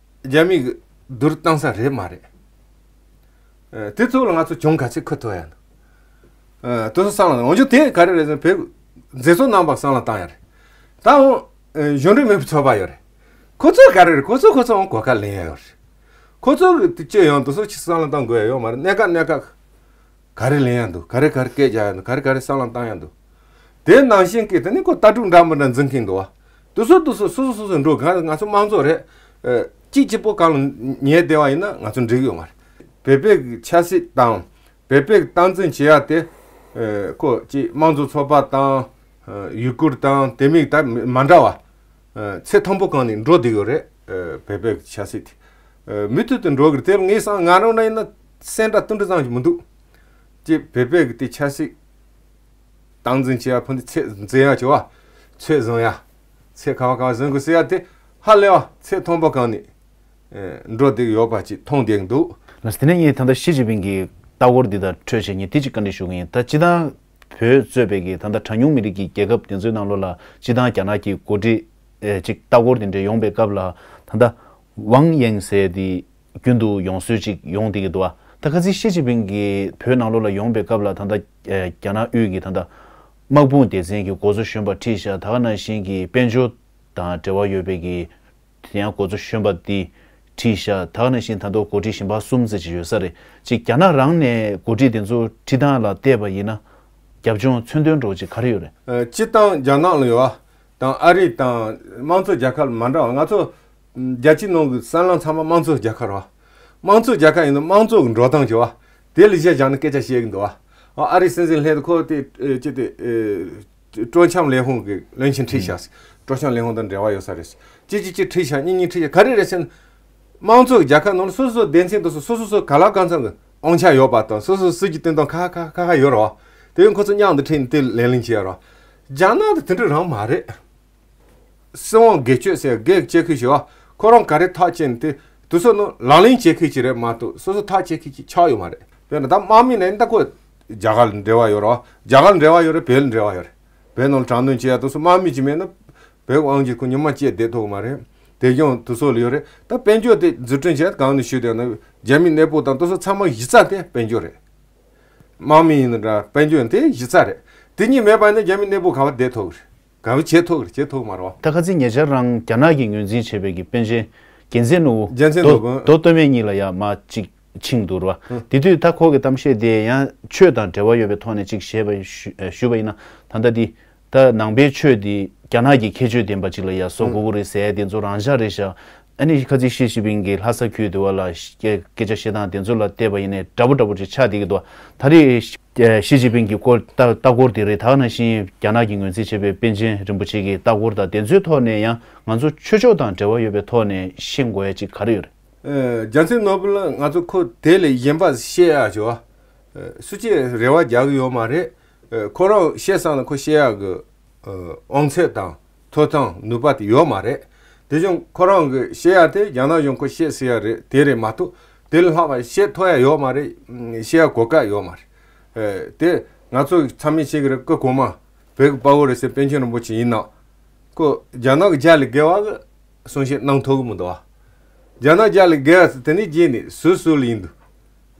རྒྱ་མི་གི་བསྡུར་བཏང་ས་རེད་མ་རེད། ཨ། དེ་ཚོ་ལ་ང་ཚོ་གྱོང་ག་ཚད་ཁུར་ཐུབ་ཡ་འདུག་ཨ། དེ་ཚོ་བསམ་བློ་འོན་ཀྱང་དེ་ག་རེ་རེད་ཟེར་ན་བོད་མཛད་གཙོ་རྣམ་པ་བསམ་བློ་བཏང་ཡ་རེད། ད་འོང་། ཨ། གཞོན་ནུ་མི་ཚོགས་པ་ཡོད་རེད། ཁོ་ཚོ་ག་རེ་རེད། ཁོ་ཚོ་ཁོ་ཚོ་འོང་གོ་སྐབས་ལེན་ཡ་ཡོད་རེད། ཁོ་ཚོ་གི་དེ་ཅི་ཡོང་དེ་ཚོ་ཅི་བསམ་བློ་བཏང་དགོས་ཡ་ཡོད་མ་རེད། གནད་འགག་གནད་འགག་ག་རེ་ལེན་ཡ་འདུག་ག་རེ་ག་རེ་སྐད་རྒྱག་ཡ་འདུག་ག་རེ་ག་རེ་བསམ་བློ་བཏང་ཡ་འདུག་དེ་ནང་བཞིན་གྱི་དེ་ནི་ཁོ་ལྟ་གྲུབ་འདྲ་མི་འདྲ་འཛིན་མཁན་འདུག་བ། དེ་ཚོ་དེ་ཚོ་སོ་སོ་སོ་སོ་འགྲོ། ང་ང་ཚོ་དམངས་གཙོ་རེད། ཨ། གཅིག་གཅིག་པོ་གང་ལ་ཉལ་བསྡད་པ་ཡིན་ན་ང་ཚོ་འགྲིག་ཡོད་མ་རེད། བོད་པའི་གི་ཆབ་སྲིད་དང་བོད་པའི་གི་སྟངས་འཛིན་བྱེད་ཡ་དེ། ཨ། ཁོ་གཅིག་དམངས་གཙོ་ཚོགས་པ་དང་། ཨ། ཡུ་གུར་དང་དེ་མིན་ད་མི་མ་འདྲ་བ། ཨ། ཚད་མཐོན་པོ་གང་ནས་འགྲོ་བསྡད་ཡོད་རེད། ཨ། བོད་པའི་གི་ཆབ་སྲིད་དེ། ཨ། མུ་མཐུད་དུ་འགྲོ་གི་རེད། དེ་ལ་ངས་བསམ་ང་རང་འདྲ་ཡིན་ན་སེམས་ཁྲལ་ཏིལ་འབྲུ་ཙམ་ཞིག་མི་འདུག་ཅེས་བོད་པའི་གི་དེ་ཆབ་སྲིད་སྟངས་འཛིན་བྱེད་ཡ་ཕུ་འདི་ཚད་འཛིན་ཡ་བྱེད་པ། ཚོད་བཟུང་ཡ། ཚད་ག་བ་ག་བ་བཟུང་དགོས་ཟེར་ཡ་དེ་ཧ་ལས་པ་ཚད་མཐོན་པོ་གང་ནས། ཨེ། འགྲོ་བསྡད་ཡོད་པ་ཅིག་མཐོང་བསྡད་འདུག་ལགས། དེ་ནས་ངས་ད་ལྟ་ཞི་ཅིན་ཕིང་གི་ལྟ་སྐོར་འདི་དང་འཕྲོས་བྱས་ངས་དེ་ཅིག་བཀའ་འདྲི་ཞུ་གི་ཡིན། ད་སྤྱིར་བཏང་བོད་གཙོས་པའི་གི་ད་ལྟ་གྲངས་ཉུང་མི་རིགས་ཀྱི་རྒྱལ་ཁབ་དེ་ཚོའི་ནང་ལོགས་ལ་སྤྱིར་བཏང་རྒྱ་ནག་གི་འགོ་ཁྲིད། ཨེ། ཅིག་ལྟ་སྐོར་དེ་འདྲ་ཡོང་པའི་སྐབས་ལ་ད་ལྟ་ཝང་ཡེང་ཟེར་དེ་རྒྱུན་དུ་ཡོང་སྲོལ་ཅིག་ཡོང་བསྡད་ཀྱི་འདུག་བ། ད་ཁ་སང་ཞི་ཅིན་ཕིང་གིས་བོད་ནང་ལོགས་ལ་ཡོང་པའི་སྐབས་ལ་ད་ལྟ། ཨེ། རྒྱ་ནག་དབུས་ཀྱི་ད་ལྟ་དམག་དཔུང་སྡེ་ཚན་གྱི་འགོ་གཙོ་གཞོན་པ་ཁྲིད་ཤག་ད་ག་ནང་བཞིན་གྱི་དཔལ་འབྱོར་དང་འབྲེལ་བ་ཡོད་པའི་གི་དེ་ཡང་འགོ་གཙོ་གཞོན་པ་འདི་ཁྲིད་ཤག་ད་ག་ནང་བཞིན་ད་དུང་འགོ་ཁྲིད་གཞན་པ་གསུམ་ཙམ་ཅིག་ཡོད་ས་རེད། ཅིག་རྒྱ་ནག་རང་ནས་འགོ་ཁྲིད་དེ་ཚོ་ཁྲིད་སྟངས་ལ་བལྟས་པ་ཡིན་ན་རྒྱབ་ལྗོངས་མཚོན་དོན་འདྲ་བོ་ཅིག་ག་རེ་ཡོད་རེད། ཨ། སྤྱིར་བཏང་རྒྱ་ནག་ལ་ཡོད་པ་དང་ཨ་རི་དང་དམངས་གཙོ་རྒྱལ་ཁབ་ལ་མ་འདྲ་བ། ང་ཚོ་རྒྱལ་སྤྱིའི་ནང་གི་སྲིད་བློན་ཚང་མ་དམངས་གཙོ་རྒྱལ་ཁབ་རེད་པ། དམངས་གཙོ་རྒྱལ་ཁབ་ཡིན་ན་དམངས་གཙོ་གི་འགྲོ་སྟངས་ཀྱི་བ། དེ་ལ་གཞི་བཞག་ནས་སྐད་ཆ་བཤད་གི་འདུག་བ། ཨ། ཨ་རིའི་སྲིད་འཛིན་སླེབས་དུས་ཁོ་དེ། ཨེ། ཅི་དེ། ཨེ། སྤྲོ་འཆམ་ལས་ཁུངས་ཀྱི་བློན་ཆེན་ཁྲིད་ཤག་སྤྲོ་འཆམ་ལས་ཁུངས་དང་འབྲེལ་བ་ཡོད་ས་རེད། ཅི་ཅི་ཅི་ཁྲིད་ཤག་གཉིས་གཉིས་ཁྲིད་ཤག་ག་རེ་རེད་ཟེར་ན། དམངས་གཙོ་གི་རྒྱལ་ཁབ་ནང་ལ་སོ་སོ་སོ་སྡེ་ཚན་དུ་སོ་སོ་སོ་ག་ལ་གང་འཚམ་གི་དབང་ཆ་ཡོད་པ་དང་སོ་སོ་སྲིད་ཀྱི་དོན་དང་ཁ་ཁ་ཁ་ཁ་ཡོད་རེད་བ། དེ་ཡང་ཁོ་ཚོ་མཉམ་དུ་ཁྲིད་ནས་དེ་ལས་ལེན་བྱེད་ཡ་རེད་བ། རྒྱ་ནག་དེ་དེ་འདྲ་རང་མ་རེད། སྲིད་དབང་སྒེར་གཅོད་ཟེར་སྒེར་གཅོད་མཁན་ཞིག་བ། ཁོ་རང་ག་རེ་ཐག་བཅད་ནས་དེ་དུས་ཚོད་ནང་ལག་ལེན་བྱེད་མཁན་ཞིག་རེད་མ་གཏོགས་སོ་སོ་ཐག་བཅད་མཁན་ཞིག་ཆགས་ཡོད་མ་རེད། དཔེར་ན་ད་དམག་མི་ནས་ད་ཁོ་རྒྱ་གར་ལ་འབྲེལ་བ་ཡོད་རེད་བ། རྒྱ་གར་ལ་འབྲེལ་བ་ཡོད་རེད། བོད་ལ་འབྲེལ་བ་ཡོད་རེད། བོད་ནང་ལ་དྲག་གནོན་བྱེད་ཡ་དུས་སུ་དམག་མི་ཅིག་མེད་ན་བོད་དབང་སྒྱུར་ཁོ་ཉི་མ་གཅིག་བསྡད་ཐུབ་ཀྱི་མ་རེད། དེ་ཀྱང་དུས་ཚོད་ལ་ཡོད་རེད། ད་དཔལ་འབྱོར་དེ་འཛུགས་སྐྲུན་བྱས་གང་ནས་ཞུས་བསྡད་ན་རྒྱ་མི་གནས་སྤོ་དང་དུས་ཚོད་ཚང་མ་གཞི་རྩ་དེ་དཔལ་འབྱོར་རེད། དམག་མི་ཡིན་ན་འདྲ་དཔལ་འབྱོར་དེ་གཞི་རྩ་རེད། དེ་གཉིས་མེད་པ་ཡིན་ན་རྒྱ་མི་གནས་སྤོ་ག་བ་བསྡད་ཐུབ་ཀྱི་རེད། ག་བ་བྱེད་ཐུབ་ཀྱི་རེད། བྱེད་ཐུབ་ཀྱི་མ་རེད་བ། ད་ཁ་སང་ཉེ་ཆར་རང་རྒྱ་ནག་གིས་ངོས་འཛིན་བྱས་པའི་གི་པཎ་ཆེན་རྒྱལ་མཚན་ནོར་བུ་རྒྱལ་མཚན་ནོར་བུ། རྡོ་རྡོ་སྟོད་སྨད་གཉིས་ལ་ཡ་མར་ཅིག་ཕྱིན་འདུག་ར་བ། དེ་དུས་ད་ཁོ་གི་གཏམ་བཤད་དེ་ཡང་ཆོས་དང་འབྲེལ་བ་ཡོད་པའི་ཐོག་ནས་ཅིག་བཤད་པ་ཞུ་ཞུས་པ་ཡིན་ན་ད་ལྟ་འདི་ད་ནང་པའི་ཆོས་འདི་རྒྱ་ནག་གི་ཁྱད་ཆོས་ལྡན་པ་ཅིག་ལ་ཡ་བཟོ་དགོས་ཀྱི་རེད་ཟེར་ཡ་དེ་ཚོ་རང་འཇགས་རེད་ཤག་ཨ་ནི་ཁ་སང་ཞི་ཅིན་ཕིང་གིས་ལྷ་ས་ཁུལ་དུ་བ་ལ་སྐད་སྐད་ཆ་བཤད་སྟངས་དེ་ཚོ་ལ་བལྟས་པ་ཡིན་ནའི་འདྲ་པོ་འདྲ་པོ་ཅིག་ཆགས་བསྡད་ཀྱི་འདུག་ད་རེས་ཞི་ཅིན་ཕིང་གི་སྐོར་ལྟ་ལྟ་སྐོར་དེ་རེད། ད་ག་ནང་བཞིན་རྒྱ་ནག་གིས་ངོས་འཛིན་བྱས་པའི་པཎ་ཆེན་རིན་པོ་ཆེ་གི་ལྟ་སྐོར་དང་དེ་ཚོའི་ཐོག་ནས་ཡང་ང་ཚོ་ཆོས་ཕྱོགས་དང་འབྲེལ་བ་ཡོད་པའི་ཐོག་ནས་ཤེས་དགོས་ཡ་ཅིག་ག་རེ་ཡོད་རེད། ཨེ། རྒྱལ་མཚན་ནོར་བུ་ལ་ང་ཚོ་ཁོ་དེ་ལས་གཞན་པ་བཤད་ཡ་ཅིག་བ། ཨེ། སུ་གཅིག་རེ་བ་རྒྱག་གི་ཡོད་མ་རེད། ཨེ། ཁོ་རང་བཤད་བསམ་ན་ཁོ་བཤད་ཡག་གི་ཨེ། དབང་ཚད་དང་ཐོབ་ཐང་ནུས་པ་དེ་ཡོད་མ་རེད། དེ་བཞིན་ཁོ་རང་གི་བཤད་ཡག་དེ་རྒྱ་ནག་གཞུང་ཁོ་བཤད་ཟེར་ཡག་རེད། དེ་རེད་མ་གཏོགས་དེ་ལས་ལྷག་པ་བཤད་ཐུབ་ཡག་ཡོད་མ་རེད། བཤད་ཡག་གོ་སྐབས་ཡོད་མ་རེད། ཨེ། དེ་ ང་ཚོ་ཚང་མས་ཤེས་ཀྱི་རེད། སྐུ་གོང་མ་བོད་ཀྱི་དཔའ་བོ་རེད་ཟེར་པཎ་ཆེན་རིན་པོ་ཆེ་ཡིན་ན། ཁོ་རྒྱ་ནག་གི་རྒྱ་ལས་བརྒལ་བ་གི་གསུང་བཤད་གནང་ཐུབ་ཀྱི་མི་འདུག་བ། རྒྱ་ནག་རྒྱ་ལས་བརྒལ་བ་ཟེར་དེ་ནི་རྗེས་ནས་སུ་སུ་ལ་ཡིན་འདུག་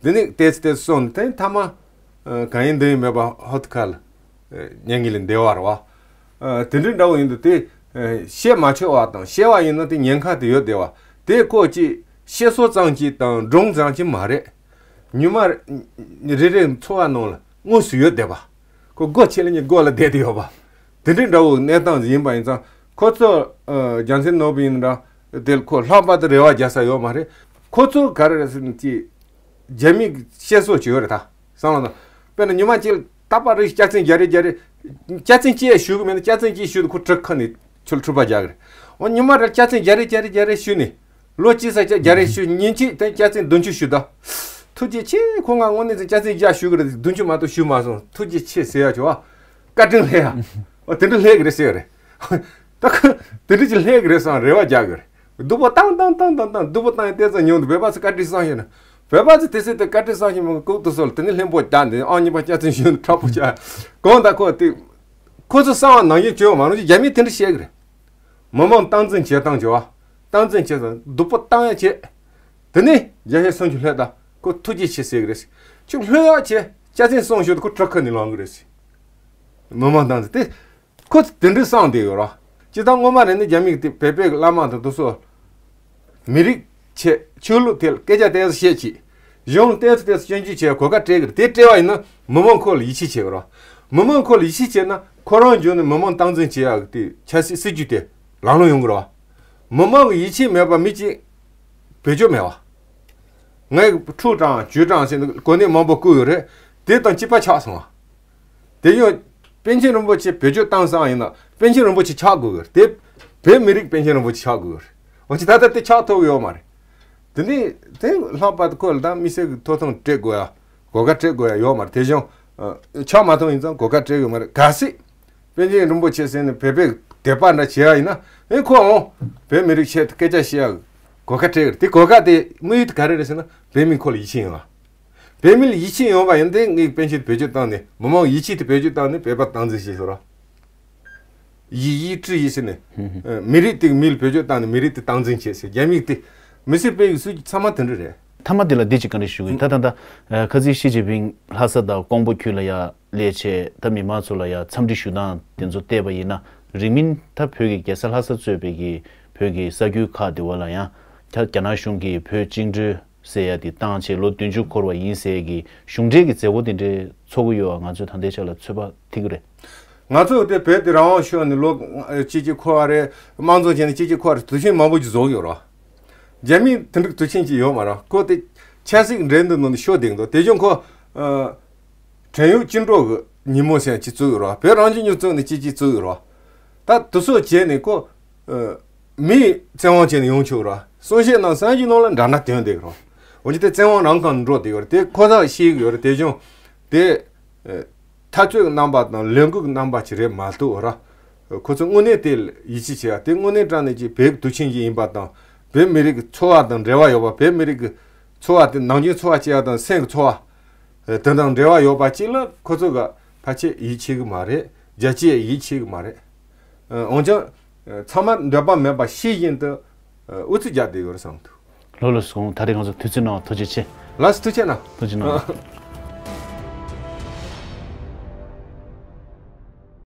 དེ་ནི་ཏེ་ཙི་ཏེ་ཙི་སོང་ནས་དེ་ནི་ཐ་མ་གང་ཡིན་འདི་ཡིན་མེད་པ་ཧོ་ཐི་ཁ་ལ་ཉན་གི་ལས་འདས་བ་རེད་བ། དེ་འདྲའི་འདྲ་བོ་ཡིན་འདུག་དེ་བཤད་མ་ཆོག་བ་དང་བཤད་བ་ཡིན་ན་དེ་ཉེན་ཁ་དེ་ཡོད་བསྡད་བ། དེ་ཁོ་ཅིག་བཤད་སྲོལ་ཙམ་ཅིག་དང་སྒྲུང་ཙམ་ཅིག་མ་རེད། ཉི་མ་རེ་རེ་འཚོ་བ་ནང་ལ་དངོས་སུ་ཡོད་བསྡད་པ། ཁོ་སྒོ་ཕྱེ་ལ་ཉི་སྒོ་ལ་བསྡད་དེ་ཡོད་པ། དེ་འདྲའི་འདྲ་བོ་གནས་སྟངས་ཡིན་པ་ཡིན་ཙང་ཁོ་ཚོ་རྒྱལ་མཚན་ནོར་བུ་ཡིན་འདྲ་དེ་ཁོ་ལྷག་པར་དུ་རེ་བ་རྒྱག་ས་ཡོད་མ་རེད། ཁོ་ཚོ་ག་རེ་རེད་ཟེར་ན་ཅི་རྒྱ་མི་གི་བཤད་སྲོལ་ཅིག་ཡོད་རེད་ད་བསམ་བློ་དང་། དཔེར་ན་ཉི་མ་གཅིག་ལ་རྟག་པར་རེ་སྐྱག་རྫུན་རྒྱག་རེ་རྒྱག་རེ། སྐྱག་རྫུན་གཅིག་ཞུ་གི་མེད་ན་སྐྱག་རྫུན་གཅིག་ཞུ་དུས་ཁོ་གྲི་ཁ་ནས་ཁྲོ་ཁྲོ་པ་རྒྱག་གི་རེད། འོ་ཉི་མ་རེ་སྐྱག་རྫུན་རྒྱག་རེ་རྒྱག་རེ་རྒྱག་རེ་ཞུས་ནས། ལོ་གཅིག་ཙམ་སྐྱག་རྫུན་རྒྱག་རེ་ཞུས། ཉིན་གཅིག་དེ་སྐྱག་རྫུན་བདུན་ཅུ་ཞུས་ད། ཐུགས་རྗེ་ཆེ། ཁོ་ང་དངོས་གནས་ཙམ་སྐྱག་རྫུན་བརྒྱ་ཞུ་གི་རེད། བདུན་ཅུ་མ་གཏོགས་ཞུས་མ་སོང་། ཐུགས་རྗེ་ཆེ་ཟེར་ཡ་བྱུང་བ། བཀའ་དྲིན་སླེབས་ཡ། འོ་དེ་འདྲ་སླེབས་གི་རེད་ཟེར་གི་རེད། ད་ཁོ་དེ་འདྲ་ཅིག་སླེབས་གི་རེད་བསམ་རེ་བ་རྒྱག་གི་རེད། སྡུག་པོ་བཏང་བཏང་བཏང་བཏང་བཏང་། སྡུག་པོ་བཏང་ཡ་ཏོག་ཙམ་ཉུང་འདུག་བོད་པ་ཚོ་བཀའ་དྲིན་བསམ་ཤེས་ན། བོད་པ་ཚོ་དེ་སྲིད་དུ་བཀའ་དྲིན་བསམ་ཤེས་མ་གི་ལྐུགས་ཏུ་སོང་། དེ་ནི་ལྷན་པོ་རྒྱག་འདི་ཨང་གཉིས་པ་སྐྱག་རྫུན་ཞུ་ནི་དྲག་པོ་བྱ། གང་ལྟར་ཁོ་དེ། ཁོ་ཚོ་གསང་བ་ནང་བཞིན་བྱོས་མ་རུང་ཅི་རྒྱ་མིས་དེ་འདྲ་བཤད་གི་རེད། མི་མང་སྟངས་འཛིན་བྱེད་སྟངས་བྱེད་བ། སྟངས་འཛིན་བྱེད་སྟངས་སྡུག་པོ་བཏང་ཡ་བྱེད། དེ་ནས་རྒྱལ་ཞེན་སུམ་ཅུ་སླེབས་ད་ཁོ་ཐུགས་རྗེ་ཆེ་ཟེར་གི་རེད། ཁྱོད་ལྷོད་ཡག་བྱེད། སྐྱག་རྫུན་གསུངས་ཞོར་དུ་ཁོ་གྲི་ཁ་ནས་ལངས་གི་རེད། མི་མང་སྟངས་འཛིན་དེ། ཁོ་དེ་འདྲའི་བསམ་བསྡད་ཡོད་ར། སྤྱིར་བཏང་སྔོན་མ་རེད་ན་རྒྱ་མི་གི་དེ་བོད་པའི་བླ་མ་དང་དེ་ཚོ། མི་རིགས་ཆེད་ཆོས་ལུགས་ཐད་སྐད་ཆ་ཏོག་ཙམ་བཤད་ཅིག་གཞུང་ལ་ཏོག་ཙམ་ཏོག་ཙམ་སྐྱོན་བརྗོད་བྱས་གོ་སྐབས་སྤྲད་གི་རེད། དེ་སྤྲད་པ་ཡིན་ན་མི་མང་ཁོ་ལ་ཡིད་ཆེས་བྱེད་གི་ར། མི་མང་ཁོ་ལ་ཡིད་ཆེས་བྱས་ན་ཁོ་རང་འཇོན་ནས་མི་མང་སྟངས་འཛིན་བྱེད་ཡག་གི་དེ་ཆབ་སྲིད་སྲིད་ཇུས་དེ་ལམ་ལྷོང་ཡོང་གི་ར། མི་མང་གི་ཡིད་ཆེས་མེད་པ་མི་གཅིག་བེད་སྤྱོད་མེད་པ། ངས་ཁྲུ་དྲངས་ཇུས་དྲངས་ཟེར་ནས་གོ་གནས་མང་པོ་བསྐུར་ཡོད་རེད། དེ་དང་གཅིག་པ་ཆགས་སོང་བ། དེ་ཡང་པཎ་ཆེན་རིན་པོ་ཆེ་བེད་སྤྱོད་བཏང་སང་ཡིན་ན་པཎ་ཆེན་རིན་པོ་ཆེ་ཆགས་དགོས་གི་རེད། དེ་བོད་མི་རིགས་པཎ་ཆེན་རིན་པོ་ཆེ་ཆགས་དགོས་གི་རེད། འོ་ཅི་ད་ལྟ་དེ་ཆགས་ཐུབ་ཡོད་མ་རེད། དེ་ནས་དེ་ལྷག་པར་དུ་ཁོ་ལ་ད་དམིགས་བསལ་གྱི་ཐོབ་ཐང་སྤྲད་དགོས་ཡ། གོ་སྐབས་སྤྲད་དགོས་ཡ་ཡོད་མ་རེད། དེ་བཞིན་ཆགས་མ་ཐུབ་ཡིན་ཙང་གོ་སྐབས་སྤྲད་དགོས་མ་རེད། གལ་སྲིད་པཎ་ཆེན་རིན་པོ་ཆེ་ཟེར་ནས་བོད་པའི་དད་པ་འདྲ་བྱེད་ཡ་ཡིན་ན་ཨེ་ཁོ་འོང་བོད་མི་རིགས་ཆེད་དུ་སྐད་ཆ་བཤད་ཡ་གོ་སྐབས་སྤྲད་གི་རེད། དེ་གོ་སྐབས་དེ་དམིགས་ཡུལ་དེ་ག་རེ་རེད་ཟེར་ན་བོད་མི་ཁོ་ལ་ཡིད་ཆེས་ཡོང་བ། བོད་མི་ལ་ཡིད་ཆེས་ཡོང་བ་ཡིན་ཏེ་ངས་པཎ་ཆེན་བེད་སྤྱོད་བཏང་ནས་མི་མང་ཡིད་ཆེས་དེ་བེད་སྤྱོད་བཏང་ནས་བོད་པ་སྟངས་འཛིན་བྱས་སོང་ར། ཡིད་ཡིད་ཀྲི་ཡིད་ཟེར་ནས། མི་རིགས་དེ་མི་ལ་བེད་སྤྱོད་བཏང་ནས་མི་རིགས་དེ་སྟངས་འཛིན་བྱས་ཟེར་རྒྱ་མིག་དེ་མི་སེར་སྤེལ་གི་སྲོལ་ཚང་མ་དེ་འདྲ་རེད། མཐའ་མ་དེ་ལ་འདི་ཅིག་བཀའ་འདྲི་ཞུ་གི་ཡིན། ད་ད་ད་ཁ་སང་ཞི་ཅིན་ཕིང་ལྷ་ས་དང་ཀོང་པོ་ཁུལ་ལ་ཡ་སླེབས་བྱས་ད་མི་མང་ཚོ་ལ་ཡ་འཚམས་འདྲི་ཞུ་སྟངས་དེ་ཚོ་བལྟས་པ་ཡིན་ན་རིང་མིན་ད་བོད་ཀྱི་རྒྱལ་ས་ལྷ་ས་གཙོས་པའི་གི་བོད་ཀྱི་ས་ཁུལ་ཁག་དེ་བ་ལ་ཡང་ད་རྒྱ་ནག་གཞུང་གིས་བོད་བཅིངས་འགྲོལ་ཟེར་ཡ་དེ་བཏང་བྱས་ལོ་བདུན་ཅུ་འཁོར་བ་ཡིན་ཟེར་གི་གཞུང་འབྲེལ་གྱི་མཛད་སྒོ་དེ་འདྲའི་ཚོགས་ཀྱི་ཡོད་པ་ང་ཚོས་ད་ལྟའི་ཆ་ལ་ཚོད་དཔག་ཐིག་གི་རེད། ང་ཚོས་དེ་བོད་དེ་རང་དབང་ཤོར་ནས་ལོ་གཅིག་གཅིག་འཁོར་བ་རེད། དམངས་གཙོ་བྱས་ནས་གཅིག་གཅིག་འཁོར་བ་རེད། དུས་ཆེན་མང་པོ་ཅིག་རྫོགས་ཡོད་རེད། རྒྱ་མིས་དེ་འདྲའི་དུས་ཆེན་ཅིག་ཡོད་མ་རེད། ཁོ་དེ་ཆབ་སྲིད་འགྲན་བསྡུར་ནང་ནས་ཤོར་བསྡད་འདུག་དེ་བཞིན་ཁོ་བྲན་གཡོག་བཅིངས་འགྲོལ་གྱི་ཉིན་མོ་ཟེར་ཅིག་བཙུགས་ཡོད་རེད། བོད་རང་སྐྱོང་ལྗོངས་བཙུགས་ནས་གཅིག་གཅིག་བཙུགས་ཡོད་རེད། ད་དེ་ཚོ་བྱས་ནས་ཁོ། མིས་བཙན་དབང་བྱས་ནས་ཡོང་ཆོག་ར། གསུང་བཤད་ནང་སངས་རྒྱས་ནང་ལ་འདྲ་འདྲ་དོན་དེ་རོ། འོན་ཀྱང་དེ་བཙན་དབང་རང་སྒང་འགྲོ་དེ་ཡོད་རེད། དེ་ཁོ་ཐག་ཤེས་ཀྱི་ཡོད་རེད། དེ་བྱུང་དེ། འཐབ་རྩོད་ཀྱི་རྣམ་པ་དང་ལས་འགུལ་གྱི་རྣམ་པ་ཅིག་རེད་མ་གཏོགས་ར། ཁོ་ཚོ་དངོས་གནས་དེ་ཡིད་ཆེས་བྱེད་ཡ་དེ་དངོས་གནས་དྲང་གནས་ཀྱི་བོད་ཀྱི་དུས་ཆེན་ཞིག་ཡིན་པ་དང་བོད་མི་རིགས་ཀྱི་འཚོ་བ་དང་འབྲེལ་བ་ཡོད་པ། བོད་མི་རིགས་ཀྱི་འཚོ་བ་དེ་ནམ་རྒྱུན་འཚོ་བ་སྐྱེལ་ཡ་དང་སེམས་ཀྱི་འཚོ་བ། དེ་དང་འབྲེལ་བ་ཡོད་པ་གཅིག་ལ་ཁོ་ཚོ་ག་ཕལ་ཆེར་ཡིད་ཆེས་ཀྱི་མ་རེད། རྒྱ་ཆེ་ཡིད་ཆེས་ཀྱི་མ་རེད། འོན་ཀྱང་ཚང་མ་འདོད་པ་མེད་པ་ཤེས་བཞིན་དུ་ཨུ་ཚུགས་རྒྱག་བསྡད་ཡོད་རེད་བསམ་འདུག་ལོ་ལོ་སོང་། ད་རེས་ང་ཚོ་དུས་ཚོད་གནང་བ་ཐུགས་རྗེ་ཆེ། ལགས་སོ་ཐུགས་རྗེ་གནང་། ཐུགས་རྗེ་གནང་།